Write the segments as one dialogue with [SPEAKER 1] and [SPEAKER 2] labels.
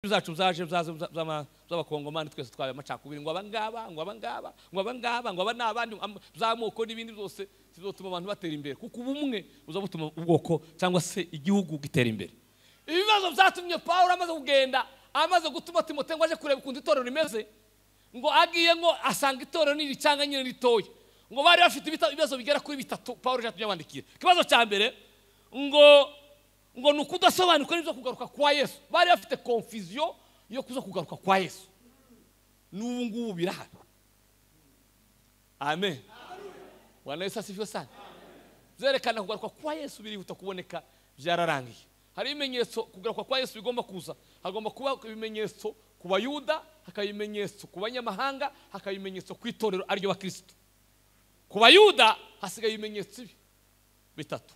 [SPEAKER 1] Zacu zaje z'abakongomani twese twabaye amacakubiri ngo abangaba ngo abangaba ngo abangaba ngo aba n'abandi by'amoko n'ibindi byose bizotuma abantu batera imbere, kuko ubumwe buza butuma ubwoko cyangwa se igihugu gitera imbere. Ibibazo byatumye Pawulo amaze kugenda, amaze gutuma Timoteyo ngo aje kureba ukuntu itorero rimeze, ngo agiye ngo asanga itorero ni ricanga nyine ritoya, ngo bari bafite ibibazo bigera kuri bitatu Pawulo yatumye abandikira. Ikibazo cya mbere ngo ni ukudasobanukirwa n'ibyo kugaruka kwa Yesu. Bari bafite confusion yo kuza kugaruka kwa Yesu. N'ubu ngubu birahari. Amen. Bwana Yesu asifiwe sana. Byerekana kugaruka kwa Yesu birihuta kuboneka, byararangiye. Hari ibimenyetso kugaruka kwa Yesu bigomba kuza. Hagomba kuba ibimenyetso ku Bayuda, hakaba ibimenyetso ku banyamahanga, hakaba ibimenyetso ku itorero ariryo Bakristo. Ku Bayuda hasigaye ibimenyetso bitatu.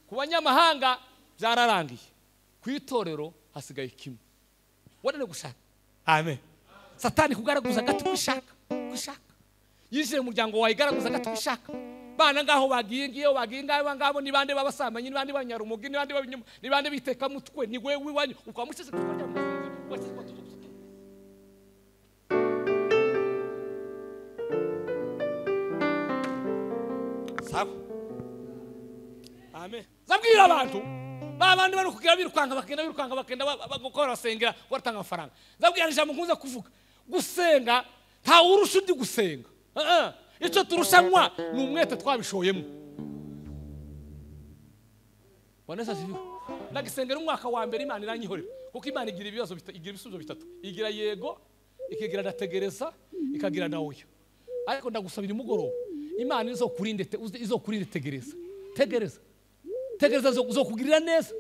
[SPEAKER 1] Ku banyamahanga byararangiye. Ku itorero hasigaye kimwe. Wadane gushaka. Amen. Satani kugaragaza gato kwishaka, kwishaka. Yinjire mu muryango wawe igaragaza gato kwishaka. Bana ngaho bagiye ngiyo bagiye ngaho ngabo ni bande babasamanye, ni bande banyarumogi, ni bande babinyuma, ni bande biteka mutwe, ni wewe wiwanyu ukamushese kukarya musinzi, wese kwatuzo gusata. Sawa. Amen. Zabwira abantu babandi bari kugira birukanka bakenda birukanka bakenda bagukora basengera batanga amafaranga. Zabwira ijambo nkunze kuvuga, gusenga nta urusha undi gusenga. Icyo turushanwa ni umwete twabishoyemo. Bwana Yesu asifiwe. Nagisengera umwaka wa mbere Imana iranyihorera, kuko Imana igira ibibazo igira ibisubizo bitatu. Igira yego, ikigira ndategereza, ikagira na oya. Ariko ndagusabira umugoroba, Imana izokurinde izokurinde tegereza. Tegereza. Tegereza zokugirira neza.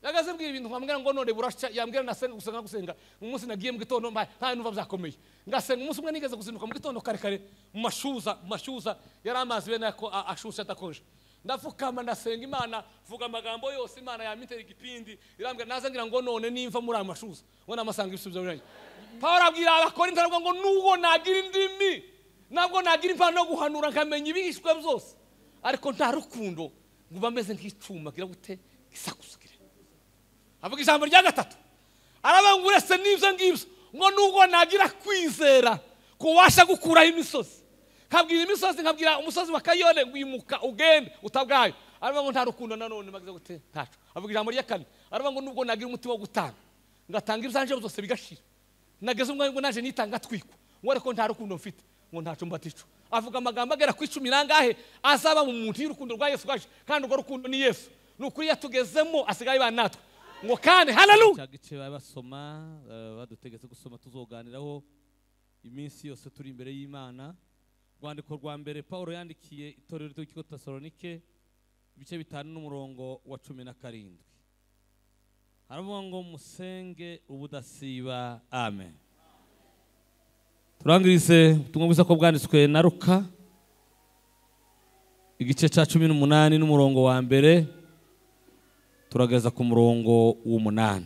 [SPEAKER 1] Yagaze mbwira ibintu nkambwira ngo none burasha, yambwira nasenga gusenga gusenga. Umunsi nagiye mu gitondo mbaye nta numva byakomeye. Ngasenga umunsi umwe nigeze guzinduka mu gitondo kare kare mu mashuza yari amazi bene ako ashusha atakonje. Ndafukama ndasenga Imana, vuga amagambo yose Imana yamitera igipindi, irambwira naza ngira ngo none nimva muri amashuza. Ngo namasanga ibisubizo biranye. Pawulo abwira Abakorinto aravuga ngo nubwo nagira indimi, nabwo nagira impano yo guhanura nkamenya ibihishwe byose, ariko nta rukundo ngo bameze nk'icuma gira gute gisakuza. Avuga ijambo rya gatatu aravuga ngo uretse n'ibyo ngibyo ngo nubwo nagira kwizera kubasha gukuraho imisozi, nkabwira imisozi, nkabwira umusozi wa Kayone wimuka ugende utabwayo, aravuga ngo nta rukundo nanone bagize gute ntaco. Avuga ijambo rya kane aravuga ngo nubwo nagira umutima wo gutanga ngatanga ibyanje byose bigashira, nageze umwanya ngo naje nitanga twikwa, ngo ariko nta rukundo mfite ngo ntaco mbatico. Avuga amagambo agera ku 10 nangahe azaba mu muntu y'urukundo rwa Yesu gaje, kandi urwo rukundo ni Yesu. Nukuri yatugezemo asigaye banatwe ngo kandi haleluya. Gice basoma badutegetse gusoma tuzoganiraho iminsi yose turi imbere y'Imana. Rwandiko rwa mbere Paulo yandikiye itorero ry'ikigo Tesalonike ibice 5 n'umurongo wa 17. Haravuga ngo musenge ubudasiba. Amen. Turangirize ubutumwa bwiza ko bwanditswe na Luka igice cya 18 n'umurongo wa mbere turageza ku murongo w'umunani.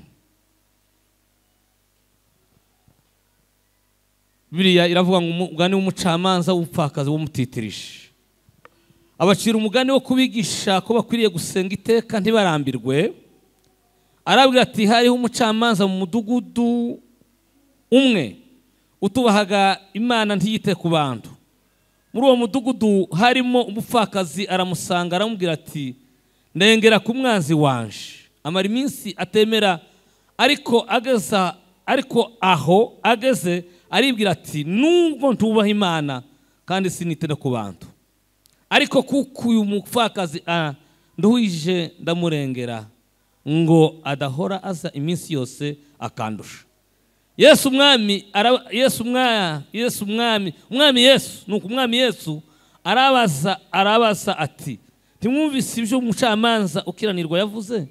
[SPEAKER 1] Bibiliya iravuga ngo umugani w'umucamanza w'umupfakazi w'umutitirije. Abacira umugani wo kubigisha ko bakwiriye gusenga iteka ntibarambirwe. Arabwira ati hariho umucamanza mu mudugudu umwe utubahaga Imana ntiyite ku bantu. Muri uwo mudugudu harimo umupfakazi, aramusanga aramubwira ati ndengera ku mwanzi wanje. Amara iminsi atemera, ariko aho ageze aribwira ati nubwo ntubaha Imana kandi sinite no ku bantu, ariko kuko uyu mupfakazi nduhije ndamurengera ngo adahora aza iminsi yose akandusha. Yesu umwami umwami Yesu nuko umwami Yesu arabaza ati ntimwumvise ibyo umucamanza ukiranirwa yavuze?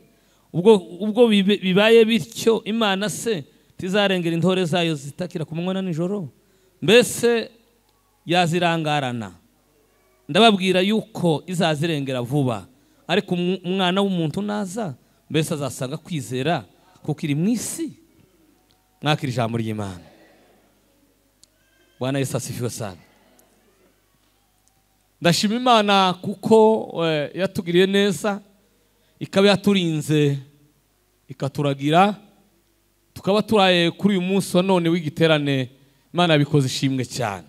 [SPEAKER 1] Ubwo bibaye bityo Imana se tizarengera intore zayo zitakira ku manywa na nijoro? Mbese yazirangarana? Ndababwira yuko izazirengera vuba. Ariko umwana w'umuntu naza, mbese azasanga kwizera kuko iri mu isi? Mwakira ijambo ry'Imana. Bwana Yesu asifiwe sana. Ndashima Imana kuko yatugiriye neza, ikaba yaturinze, ikaturagira. Tukaba turaye kuri uyu munsi wa none w'igiterane. Imana yabikoze, ishimwe cyane.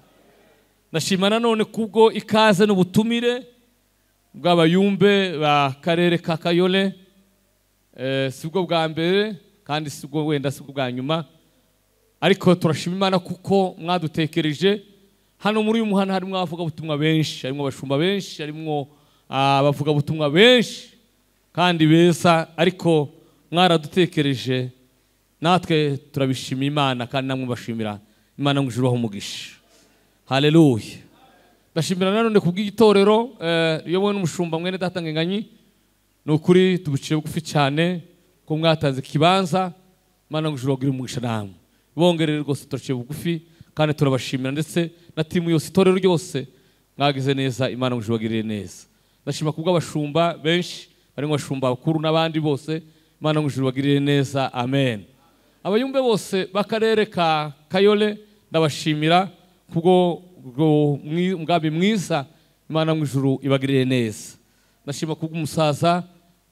[SPEAKER 1] Ndashima nanone kubwo ikaze n'ubutumire bw'abayumbe ba karere ka Kayole. Sibwo bwa mbere kandi sibwo wenda sibwo bwa nyuma, ariko turashima Imana kuko mwadutekereje. Hano muri uyu muhana harimo abavugabutumwa benshi, harimo abashumba benshi, harimo abavugabutumwa benshi kandi beza, ariko mwaradutekereje natwe turabishima Imana kandi namwe bashimira Imana ngo ijuru umugisha. Haleluya. Ndashimira nanone kubw'igitorero riyobowe n'umushumba mwene data Ngenganyi. Ni ukuri tubuciye bugufi cyane ko mwatanze ikibanza. Imana ngo ijuru umugisha namwe bongerere rwose, turaciye bugufi kandi turabashimira, ndetse na timu yose, itorero ryose mwagize neza. Imana ngo ijuru neza. Ndashima kubw'abashumba benshi barimo abashumba bakuru n'abandi bose. Imana ngo ijuru neza. Amen. Abayumbe bose b'akarere ka Kayole ndabashimira kubwo mugambi mwiza. Imana ngo ijuru ibagirire neza. Ndashima kubw'umusaza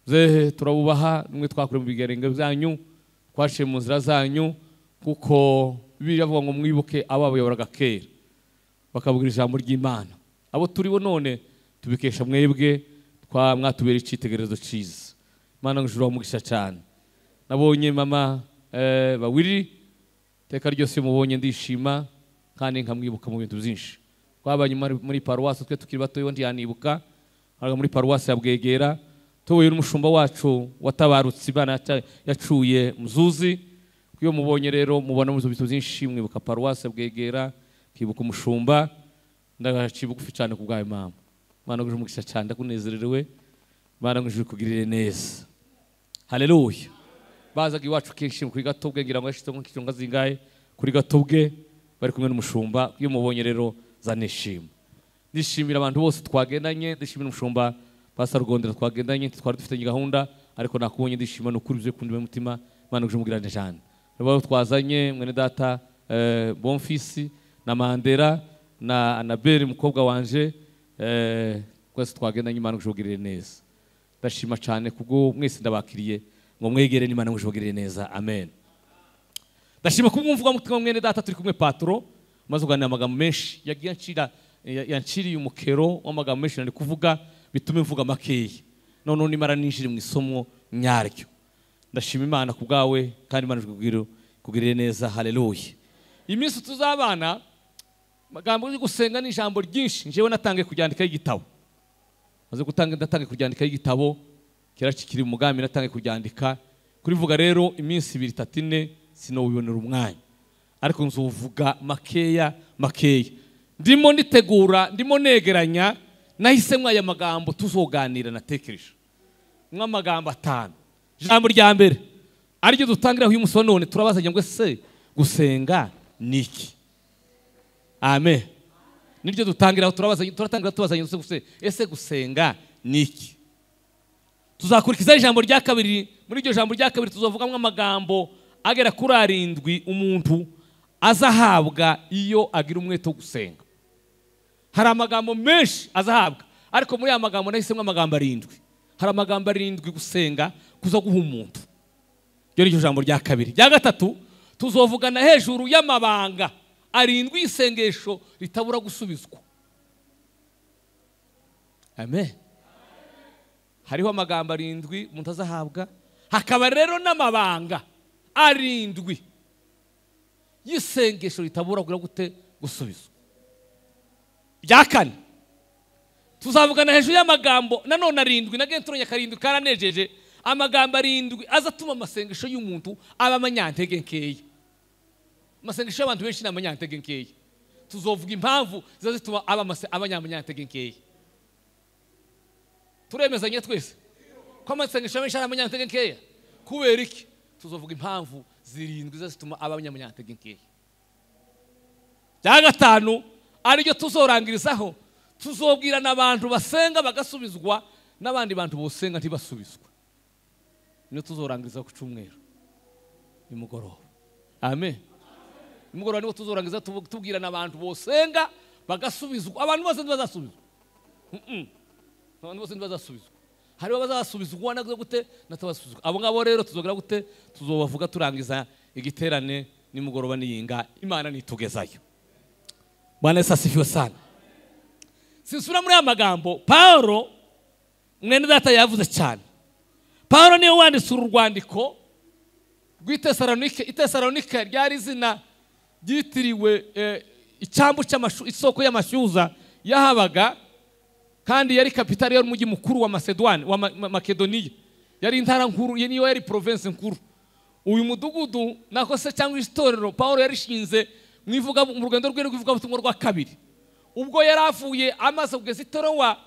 [SPEAKER 1] zehe, turabubaha nimwe twakure mu bigerenge byanyu, twaciye mu nzira zanyu, kuko Bibiliya ivuga ngo mwibuke ababayoboraga kera bakabwira ijambo ry'Imana. Abo turibo none tubikesha mwebwe, mwatubera icyitegererezo cyiza. Imana ngo ijuru umugisha cyane. Nabonye mama Bawiri, iteka ryose mubonye ndishima kandi nkamwibuka mu bintu byinshi. Twabanye muri paruwasi twe tukiri bato, ndiyanibuka haraga muri paruwasi ya Bwegera, tubuye n'umushumba wacu watabarutse Imana yacuye muzuzi. Iyo mubonye rero mubona mu bintu byinshi, mwibuka paruwasi ya Bwegera, kibuka umushumba. Ndaciye bugufi cyane ku bwawe mama. Imana ngo umugisha cyane, ndakunezerewe. Imana ngo ijuru kugirire neza. Haleluya. Bazaga iwacu kenshi kuri Gatobwe, ngira ngo yashitse nko zingaye kuri Gatobwe bari kumwe n'umushumba. Iyo mubonye rero zanishima. Nishimira abantu bose twagendanye, ndishimira umushumba Pastor Rugondera twagendanye, twari dufitanye gahunda ariko nakubonye ndishima, nukuri byo kundi mutima. Imana ngo umugirane cyane. Rabo twazanye mwene data Bonfisi na Mandera na Annabelle mukobwa wanje, twese twagendanye. Imana ngo umugirire neza. Ndashima cyane kubwo mwese ndabakiriye ngo mwegere n'Imana ngo umugirire neza. Amen. Ndashima kubwumvuga mutima mwene data turi kumwe patro, maze kuganira amagambo menshi yagiye yanciriye umukero w'amagambo menshi nari kuvuga bitume mvuga makeya. None nimara ninjire mu isomo nyaryo. Ndashima Imana kubwawe kandi Imana ikugirire neza. Haleluya. Iminsi tuzabana amagambo yo gusenga ni ijambo ryinshi. Njewe natangiye kuryandika igitabo, maze gutanga ndatangiye kuryandika igitabo kiracikiri umugambi, natangiye kuryandika kurivuga rero iminsi 2 3 4 sinobibonera umwanya, ariko nzovuga makeya makeya. Ndimo nitegura, ndimo negeranya, nahisemo aya magambo tuzoganira natekereje nk'amagambo 5. Ijambo rya mbere ariryo dutangira uyu munsi wa none, turabazanya ngo ese gusenga niki? Amen. Niryo dutangira, turabazanya, turatangira tubazanya ngo ese gusenga niki? Tuzakurikiza ijambo rya kabiri. Muri iryo jambo rya kabiri tuzovugamo amagambo agera kuri 7 umuntu azahabwa iyo agira umwete wo gusenga. Hari amagambo menshi azahabwa, ariko muri aya magambo nahisemo amagambo 7. Hari amagambo 7 gusenga kuza guha umuntu. Iryo ni jambo rya kabiri. Rya gatatu tuzovugana hejuru y'amabanga 7 isengesho ritabura gusubizwa. Amen. Hariho amagambo 7 umuntu azahabwa, hakaba rero n'amabanga 7 y'isengesho ritabura gute gusubizwa. Rya kane tuzavugana hejuru y'amagambo nanone 7, nagiye ntoranya 7 karanejeje, amagambo 7 azatuma amasengesho y'umuntu aba amanyantege nkeya. Amasengesho y'abantu benshi ni amanyantege nkeya. Tuzovuga impamvu zizatuma aba abanyamanyantege nkeya. Turemezanye twese ko amasengesho menshi ari amanyantege nkeya. Kubera iki? Tuzovuga impamvu 7 zizatuma aba abanyamanyantege nkeya. Rya gatanu ariryo tuzorangirizaho, tuzobwira n'abantu basenga bagasubizwa n'abandi bantu bosenga ntibasubizwa. Niyo tuzorangiriza ku cyumweru nimugoroba. Amen. Nimugoroba niwo tuzorangiza tubwira n'abantu bosenga bagasubizwa. Abantu bose ntibazasubizwa. Abantu bose ntibazasubizwa. Hariho abazasubizwa na gute natabasubizwa. Abo ngabo rero tuzogira gute? Tuzobavuga turangiza Igiterane nimugoroba niyinga Imana nitugezayo. Bwana Yesu asifiwe sana. Sinsura muri aya magambo Paulo mwene data yavuze cyane. Paulo niwe wanditse uru rwandiko rw'Itesalonike. Itesalonike ryari izina ryitiriwe icyambu cy'amashu, isoko y'amashyuza yahabaga, kandi yari kapitali y'umujyi mukuru wa Macedone, wa Makedoniya. Yari intara nkuru, niyo yari province nkuru. Uyu mudugudu nako se cyangwa itorero Paulo yarishinze mu rugendo rwe rw'ivugabutumwa rwa kabiri. Ubwo yaravuye amaze kugeza i Trowa,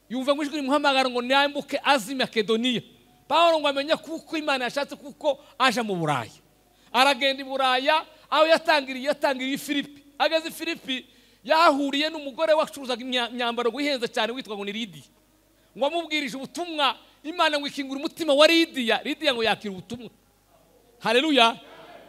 [SPEAKER 1] yumva ngo ijwi rimuhamagara ngo nambuke azi Makedoniya. Paulo ngo amenye kuko Imana yashatse kuko aje mu Burayi. Aragenda i Buraya, aho yatangiriye Filipi. Ageze i Filipi yahuriye n'umugore wacuruzaga imyambaro ihenze cyane witwa ngo ni Lidiya. Ngo amubwirije ubutumwa, Imana ngo ikingura umutima wa Lidiya. Lidiya ngo yakira ubutumwa. Haleluya.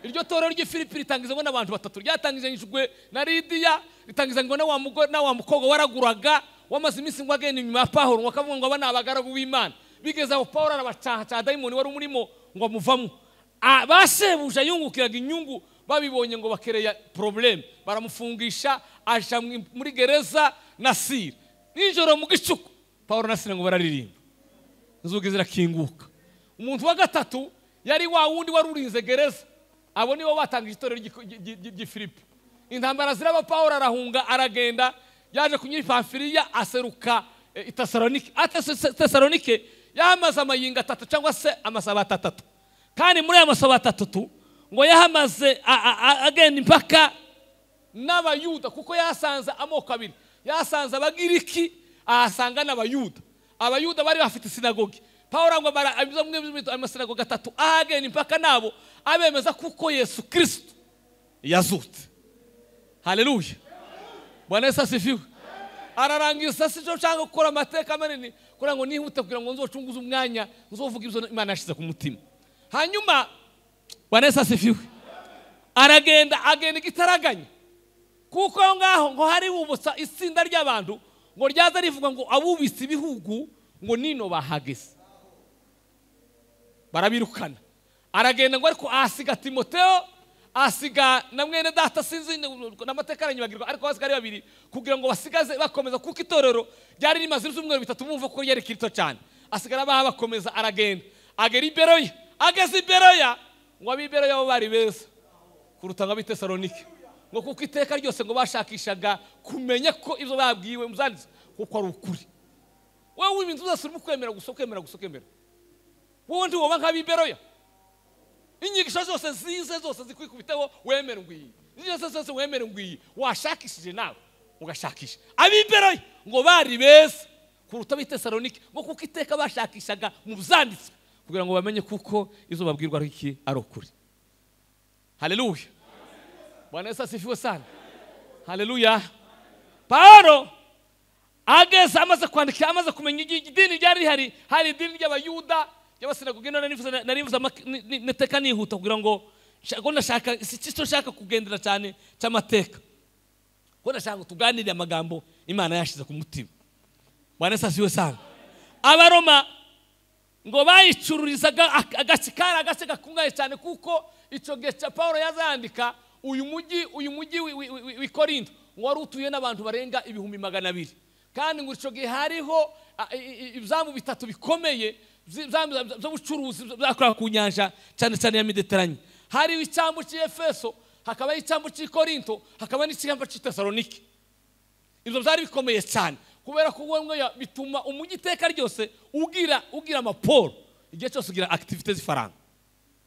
[SPEAKER 1] Iryo torero ry'i Filipi ritangizwa n'abantu batatu. Ryatangijwe na Lidiya, ritangizwa na wa mugore na wa mukobwa waraguraga, wamaze iminsi ngo agenda inyuma ya Paulo, ngo akavuga ngo aba ni abagaragu b'Imana. Bigeze aho Paulo arabacaha cya dayimoni wari umurimo ngo amuvamo. Bashebuja yungukiraga inyungu, babibonye ngo bakereya problème, baramufungisha aja muri gereza na Sira. Nijoro mu gicuku Paulo na Sira ngo bararirimba, inzugi zirakinguka. Umuntu wa gatatu yari wa wundi wari urinze gereza. Abo nibo batangije itorero ry'i Filipi. Intambara ziraba, Paulo arahunga aragenda, yaje kunyura Pamfiliya aseruka i Tesalonike. Tesalonike yamaze amayinga atatu cyangwa se amasabata atatu. Kandi muri aya masabata atatu ngo yahamaze agenda impaka n'Abayuda, kuko yasanze amoko abiri. Yasanze Abagiriki, ahasanga n'Abayuda. Abayuda bari bafite sinagogi. Paulo ngo abiza amasinagogi atatu, ahagenda impaka nabo abemeza kuko Yesu Kristo yazutse. Haleluya. Bwana Yesu asifiwe. Ararangiza sijo cyangwa gukora amateka manini kugira ngo nihute, kugira ngo nzocunguze umwanya nzovuga ibyo Imana yashize ku mutima. Hanyuma Bwana Yesu asifiwe. Aragenda agenda igitaraganya, kuko ngaho ngo hari ubutsa itsinda ry'abantu ngo ryaza rivuga ngo abubise ibihugu ngo nino bahageze, barabirukana. Aragenda ngo ariko asiga Timoteo, asiga na mwene data, sinzi n'amateka aranyibagirwa, ariko basigari babiri kugira ngo basigaze bakomeza, kuko itorero ryari rimaze ibyumweru bitatu bumva ko ryari kirito cyane. Asigara baha bakomeza, aragenda agera i Beroya. Ageze i Beroya ngo ab'i Beroya bo bari beza kuruta ngo ab'i Tesalonike, ngo kuko iteka ryose ngo bashakishaga kumenya ko ibyo babwiwe muzanditse kuko ari ukuri. Wowe ibintu uzose urimo kwemera gusa, kwemera gusa, kwemera. Wowe ndi woba nk'ab'i Beroya, inyigisho zose zize zose zikwikubiteho wemere ngwiyi, inyigisho zose wemere ngwiyi, washakishije nawe ugashakisha. Ab'i Beroya ngo bari beza kuruta ab'i Tesalonike, ngo kuko iteka bashakishaga mu byanditswe kugira ngo bamenye kuko izo babwirwa ari iki, ari ukuri. Haleluya. Bwana Yesu asifiwe sana. Haleluya. Paulo ageze amaze kwandika, amaze kumenya idini ryari rihari, hari idini ry'Abayuda y'abasinagogi. Narivuze neteka nihuta kugira ngo ndashaka icyo nshaka kugendera cyane cy'amateka, ko ndashaka ngo tuganire amagambo Imana yashize ku mutima. Bwana Yesu asifiwe sana. Abaroma ngo bayicururizaga agace kari agace gakungahaye cyane, kuko icyo gihe cya Paulo yazandika uyu mujyi w'i Korinto ngo wari utuye n'abantu barenga 200,000. Kandi ngo icyo gihe hariho ibyambu bitatu bikomeye by'ubucuruzi byakoraga ku nyanja cyane cyane ya Mediterane. Hariho icyambu cy'i Efeso, hakaba icyambu cy'i Korinto, hakaba n'icyambu cy'i Tesalonike. Ibyo byari bikomeye cyane kubera ko bituma umujyi iteka ryose ugira amaporo, igihe cyose ugira activité z'ifaranga,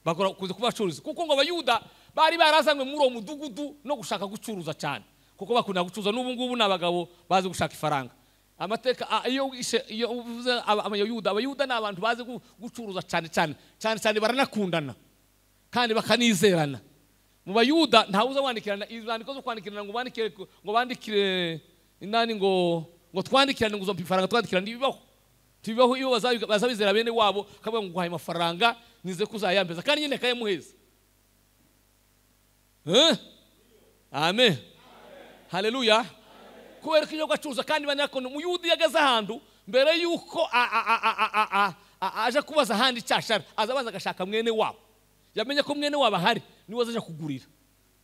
[SPEAKER 1] bakora kuza kubacuruza, kuko ngo Abayuda bari barazanywe muri uwo mudugudu no gushaka gucuruza cyane, kuko bakunda gucuruza. N'ubu ngubu n'abagabo bazi gushaka ifaranga. Amateka iyo uvuze Abayuda ni abantu bazi gucuruza cyane cyane cyane cyane, baranakundana kandi bakanizerana. Mu Bayuda ntawe uza wandikirana izandiko zo kwandikirana ngo bandikire, ngo bandikire inani, ngo twandikirane ngo uzompa ifaranga, twandikirane ibibaho tubibaho. Iyo bazabizera bene wabo kavuga ngo nguhaye amafaranga nize kuzayambeza, kandi nyine kayamuheza. Amen. Haleluya. Kubera ko iyo gacuruza kandi banyakono Umuyudi yageze ahantu mbere yuko aje kubaza ahandi cyashara, azabanza agashaka mwene wabo. Yamenye ko mwene wabo ahari niwe azaja kugurira.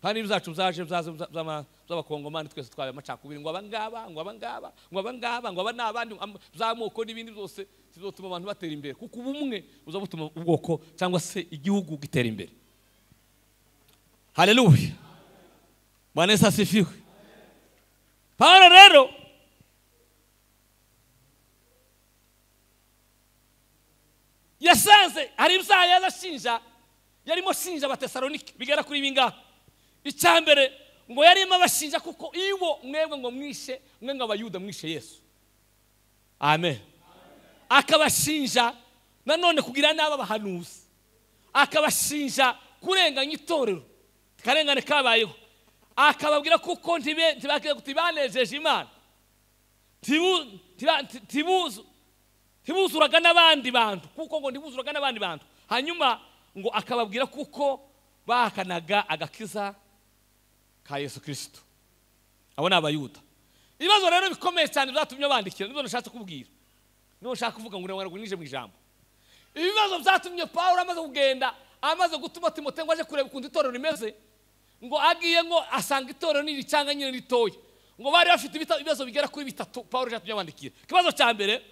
[SPEAKER 1] Kandi ibyacu byaje by'abakongomani twese twabaye amacakubiri, ngo abangaba, ngo abangaba, ngo abangaba, ngo aba n'abandi, by'amoko n'ibindi byose bizotuma abantu batera imbere, kuko ubumwe buza butuma ubwoko cyangwa se igihugu gitera imbere. Haleluya, Bwana Yesu asifiwe. Paulo rero yasanze hari ibyaha yazashinja, yarimo shinja abatesalonike bigera kuri bingahe. Icyambere ngo yarimo abashinja kuko ibo mwebwe ngo mwishe, mwe ngo abayuda mwishe Yesu. Amen. Akabashinja nanone kugira n'aba bahanuzi, akabashinja kurenganya itorero, karengane kabayeho, akababwira kuko ntibanejeje Imana, ntibuzuraga n'abandi bantu, kuko ngo ntibuzuraga n'abandi bantu. Hanyuma ngo akababwira kuko bahakanaga agakiza ka Yesu Kristo. Abo ni abayuda. Ibibazo rero bikomeye cyane byatumye bandikira, nibyo nashatse kubwira, niyo nshaka kuvuga ngo nije mu ijambo. Ibibazo byatumye Paulo amaze kugenda, amaze gutuma Timote ngo aje kureba ukuntu itorero rimeze, ngo agiye ngo asanga itorero ni ricanga nyine ritoya, ngo bari bafite ibibazo bigera kuri bitatu Paulo yatumye bandikira. Ikibazo cya mbere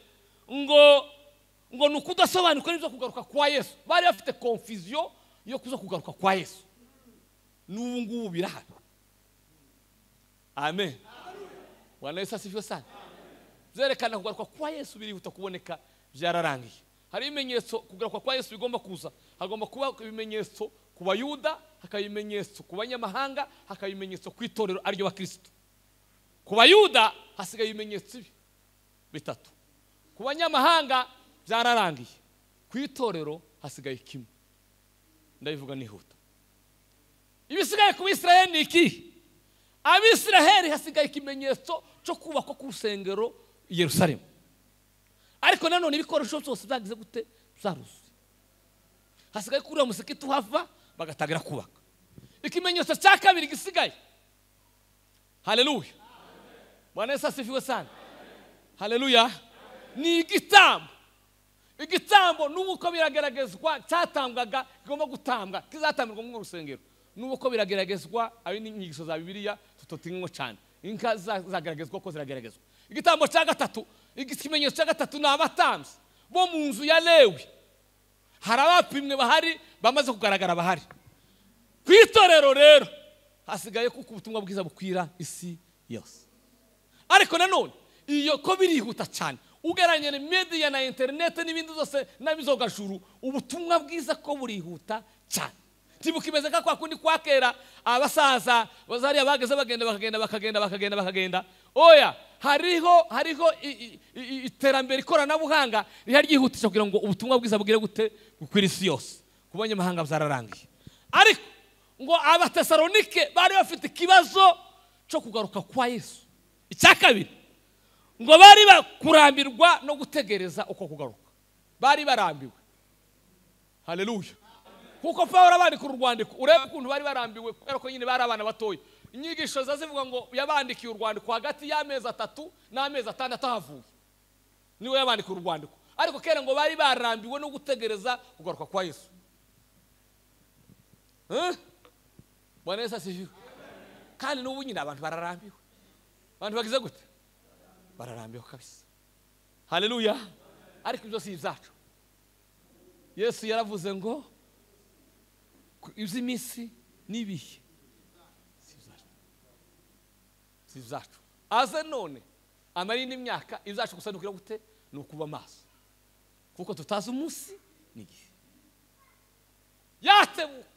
[SPEAKER 1] ngo ni ukudasobanukirwa n'ibyo kugaruka kwa Yesu. Bari bafite confusion yo kuza kugaruka kwa Yesu. N'ubu ngubu birahari. Amen. Bwana Yesu asifiwe sana. Byerekana kugaruka kwa Yesu birihuta kuboneka, byararangiye. Hari ibimenyetso kugaruka kwa Yesu bigomba kuza. Hagomba kuba ibimenyetso ku Bayuda, hakaba ibimenyetso ku banyamahanga, hakaba ibimenyetso ku itorero ariryo Bakristo. Ku Bayuda hasigaye ibimenyetso bitatu. Ku banyamahanga byararangiye. Ku itorero hasigaye kimwe. Ndabivuga nihuta. Ibisigaye ku Bisirayeli ni iki? Abisirayeli hasigaye ikimenyetso cyo kubakwa k'urusengero i Yerusalemu. Ariko nanone ibikoresho byose byagize gute? Byaruzuye. Hasigaye kuri uwo musigiti uhava bagatangira kubaka. Ikimenyetso cya kabiri gisigaye. Haleluya. Bwana Yesu asifiwe sana. Haleluya. Ni igitambo. Igitambo nuko birageragezwa cyatambwaga kigomba gutambwa kizatambirwa mu rusengero. Nuko birageragezwa ari n'inyigisho za Bibiliya tutotinwe cyane. Inka zageragezwa ko zirageragezwa. Igitambo cya gatatu, ikimenyetso cya gatatu ni abatambyi bo mu nzu ya Lewi. Hari abapimwe bahari bamaze kugaragara bahari. Ku itorero rero hasigaye kuko ubutumwa bwiza bukwira isi yose. Ariko nanone iyo ko birihuta cyane ugeranye na media na internet n'ibindi zose n'abizogajuru, ubutumwa bwiza ko burihuta cyane. Tibukimeze ka kwa kundi kwakera abasaza bazariya bageze bagenda bakagenda bakagenda bakagenda bakagenda. Oya, hariho iterambere ikoranabuhanga rihari ryihutisha kugira ngo ubutumwa bwiza bugire gute gukwira isi yose. Ku banyamahanga byararangiye. Ariko ngo abatesalonike bari bafite ikibazo cyo kugaruka kwa Yesu. Icya kabiri ngo bari bakurambirwa no gutegereza uko kugaruka. Bari barambiwe. Haleluya. Kuko Paulo abandika urwandiko, urebe ukuntu bari barambiwe kubera ko nyine bari abana batoya. Inyigisho zazivuga ngo yabandikiye urwandiko hagati y'amezi 3 n'amezi 6 ahavuye. Niwe yabandika urwandiko. Ariko kera ngo bari barambiwe no gutegereza kugaruka kwa Yesu. Bwana Yesu asifiwe. Kandi n'ubu nyine abantu bararambiwe. Abantu bagize gute? Bararambiwe kabisa. Haleluya. Ariko ibyo si ibyacu. Yesu yaravuze ngo iby'iminsi n'ibihe si ibyacu. Aze none amara indi myaka, ibyacu gusa ni gute? Ni ukuba maso, kuko tutazi umunsi n'igihe. Yatebuka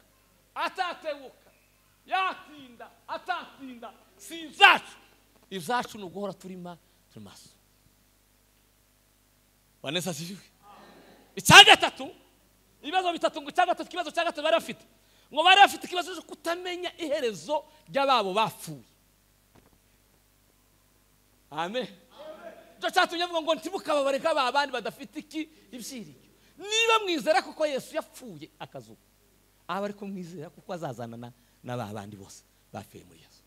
[SPEAKER 1] atatebuka, yatinda atatinda, si ibyacu. Ibyacu ni uguhora turima turi maso. Bwana Yesu asifiwe. Icya gatatu, ibibazo bitatu, ngo icya gatatu, ikibazo cya gatatu bari bafite, ngo bari bafite ikibazo cyo kutamenya iherezo ry'ababo bapfuye. Amen. Cyo cyatumye avuga ngo ntibukababare nk'abandi badafite iki ibyiringiro. Niba mwizera kuko Yesu yapfuye akazuka, aba ariko mwizera kuko azazanana n'aba bandi bose bapfuye muri Yesu.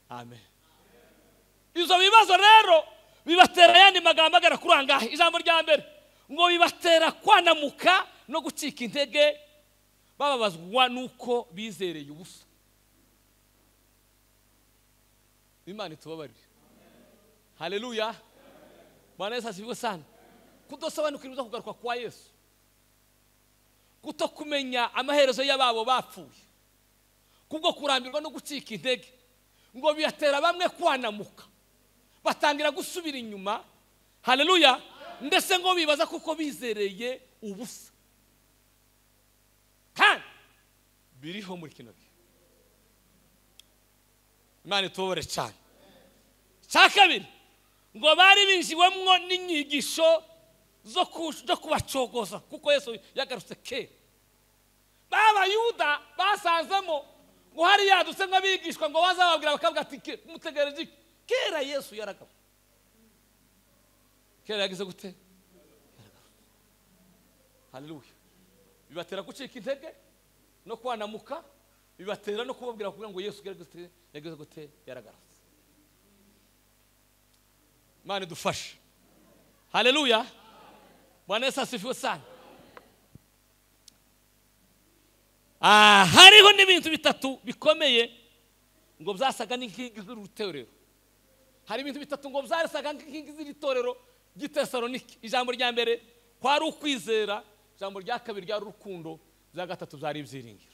[SPEAKER 1] Amen. Izo bibazo rero bibatera yandi magambo agera kuri angahe? Ijambo rya mbere ngo bibatera kwanamuka no gucika intege, bababazwa nuko bizereye ubusa. Imana itubabarire. Haleluya. Bwana Yesu asifiwe sana. Kudasobanukirwa kugaruka kwa Yesu, kutokumenya amaherezo y'ababo bapfuye, kubwo kurambirwa no gucika intege, ngo biyatera bamwe kwanamuka, batangira gusubira inyuma. Haleluya. Ndetse ngo bibaza kuko bizereye ubusa. Kandi biriho muri kino gihe. Imana itubabare cyane. Cya kabiri, ngo bari binjiwemwo n'inyigisho zo kubacogoza, kuko Yesu yagarutse kera. B'Abayuda basanzemo ngo hari yadutse nk'abigishwa, ngo bazababwira bakavuga ati mutegereje iki? Kera Yesu yaragarutse. Kera yagize gute? Yaragarutse. Haleluya. Bibatera gucika intege no kwanamuka, bibatera no kubabwira kugira ngo Yesu yagize gute? Yaragarutse. Imana idufashe. Haleluya. Bwana Yesu asifiwe sana. Hariho n'ibintu bitatu bikomeye ngo byasaga n'inkingi z'urutorero. Hari ibintu bitatu ngo byasaga n'inkingi z'itorero ry'i Tesalonike. Ijambo rya mbere kwari ukwizera, ijambo rya kabiri ryari urukundo, rya gatatu byari ibyiringiro.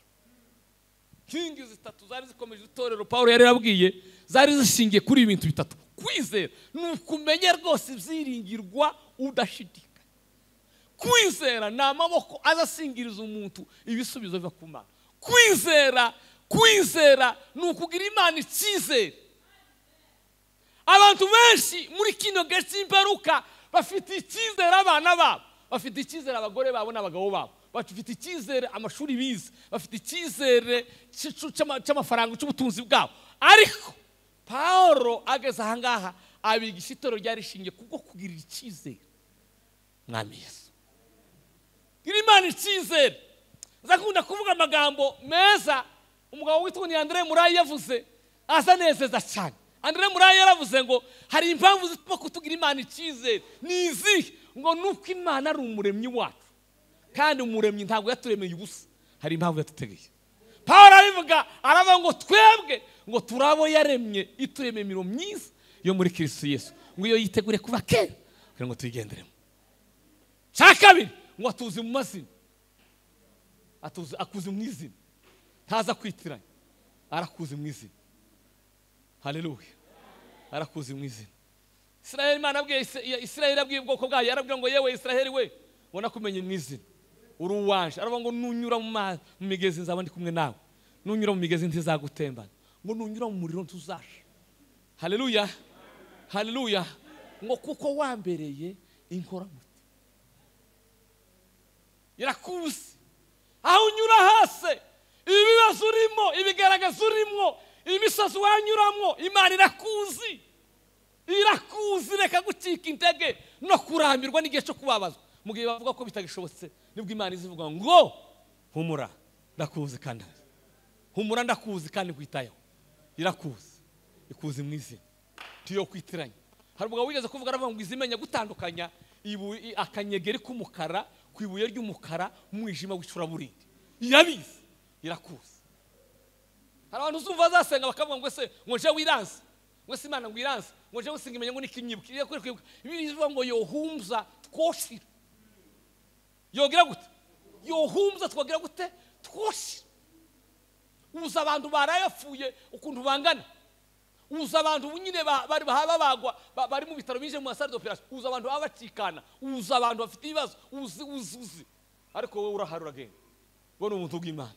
[SPEAKER 1] Inkingi zitatu zari zikomeje itorero Paulo yari yarabwiye, zari zishingiye kuri ibintu bitatu. Kwizera ni ukumenya rwose ibyiringirwa udashidikanya. Kwizera ni amaboko azasingiriza umuntu ibisubizo biva ku Mana. Kwizera ni ukugira Imana icyizere. Abantu benshi muri kino gihe cy'imperuka bafite icyizere abana babo, bafite icyizere abagore babo n'abagabo babo, bafite icyizere amashuri bize, bafite icyizere cy'amafaranga, cy'ubutunzi bwabo. Ariko Paulo ageze aha ngaha abigisha itorero ryari rishingiye kubwo kugirira icyizere Mwami Yesu. Gira Imana icyizere. Nzakunda kuvuga amagambo meza umugabo witwa ni Andre Murayi yavuze, azanezeza cyane. Andre Murayi yaravuze ngo hari impamvu zituma kutugira Imana icyizere. Ni izihe? Ngo nuko Imana ari umuremyi wacu, kandi umuremyi ntabwo yaturemeye ubusa, hari impamvu yatutegeye. Paulo arabivuga, aravuga ngo twebwe ngo turabo yaremye, ituremeye imirimo myiza yo muri Kristo Yesu, ngo iyo yitegure kuba kera kugira ngo tuyigenderemo. Cya kabiri, ngo atuzi mu mazina, atuzi, akuzi mu izina, ntaza kwitiranya, arakuzi mu izina. Haleluya. Arakuzi mu izina. Israel, Imana abwiye Israel, abwiye ubwoko bwayo, yarabwira ngo yewe Israel we, ngo nakumenye mu izina, uri uwanje. Aravuga ngo nunyura mu migezi nzaba ndi kumwe nawe, nunyura mu migezi ntizagutembana, ngo nunyura mu muriro ntuzasha. Haleluya. Haleluya. Ngo kuko wambereye inkoramutima. Irakuzi aho unyura hose, ibibazo urimo, ibigaragaza urimo, imisozi wanyuramo, Imana irakuzi. Irakuzi. Reka gucika intege no kurambirwa n'igihe cyo kubabazwa. Mu gihe bavuga ko bitagishobotse, nibwo Imana izivuga ngo humura ndakuzi, kandi humura ndakuzi kandi nkwitayeho. Irakuzi, ikuzi mu izina, tiyo kwitiranya. Hari umugabo wigeze kuvuga, aravuga ngo izimenya gutandukanya akanyegeri k'umukara ku ibuye ry'umukara umwijima w'icuraburindi. Irabizi, irakuzi. Hari abantu uzumva bazasenga bakavuga ngo ese ngo nje wiranze, ngo se Imana ngo iranze, ngo nje usinga imenye ngo nikinyibuka. Iyo kuri kwibuka ibi bivuga ngo yohumza twoshira. Yogira gute? Yohumza twagira gute? Twoshira. Uza abantu barayapfuye ukuntu bangana. Uza abantu nyine bari babagwa, bari mu bitaro binje mu salle d'opération. Uza abantu baba bacikana, uza abantu bafite ibibazo, uzi uzi uzi. Ariko wowe urahari uragenda. Wowe ni umuntu w'Imana.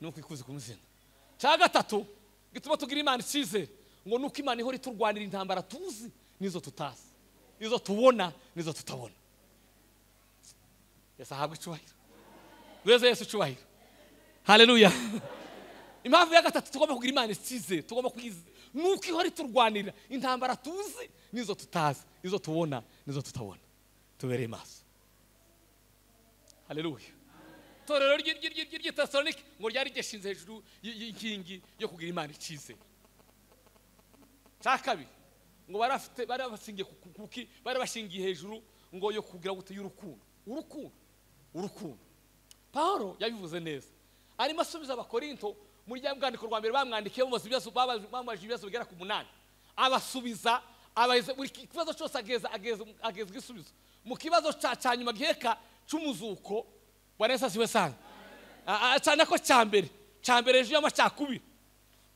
[SPEAKER 1] Nuko ikuzi ku muzina. Cya gatatu gituma tugira Imana icyizere, ngo nuko Imana ihora iturwanira intambara tuzi nizo tutazi, izo tubona nizo tutabona. Yesu ahabwe icyubahiro. Weze Yesu icyubahiro. Haleluya. Impamvu ya gatatu tugomba kugira Imana icyizere, tugomba kuyizera, nuko ihora iturwanira intambara tuzi nizo tutazi, izo tubona nizo tutabona. Tubereye maso. Haleluya. Itorero ry'i Tesalonike ngo ryari ryashinze hejuru y'inkingi yo kugira Imana icyizere. Cya kabiri, ngo barafite, bari bashingiye kuki, bari bashingiye hejuru ngo yo kugira gute? Y'urukundo. Urukundo, urukundo. Paulo yabivuze neza arimo asubiza Abakorinto muri rya bwandiko rwa mbere bamwandikiye bamubaza ibibazo, bamubajije ibibazo bigera ku 8, abasubiza abaheze buri kibazo cyose ageza igisubizo. Mu kibazo cya nyuma giheka cy'umuzuko, Bwana Yesu asiwe sana, cyane ko cya mbere ejo y'amacakubiri,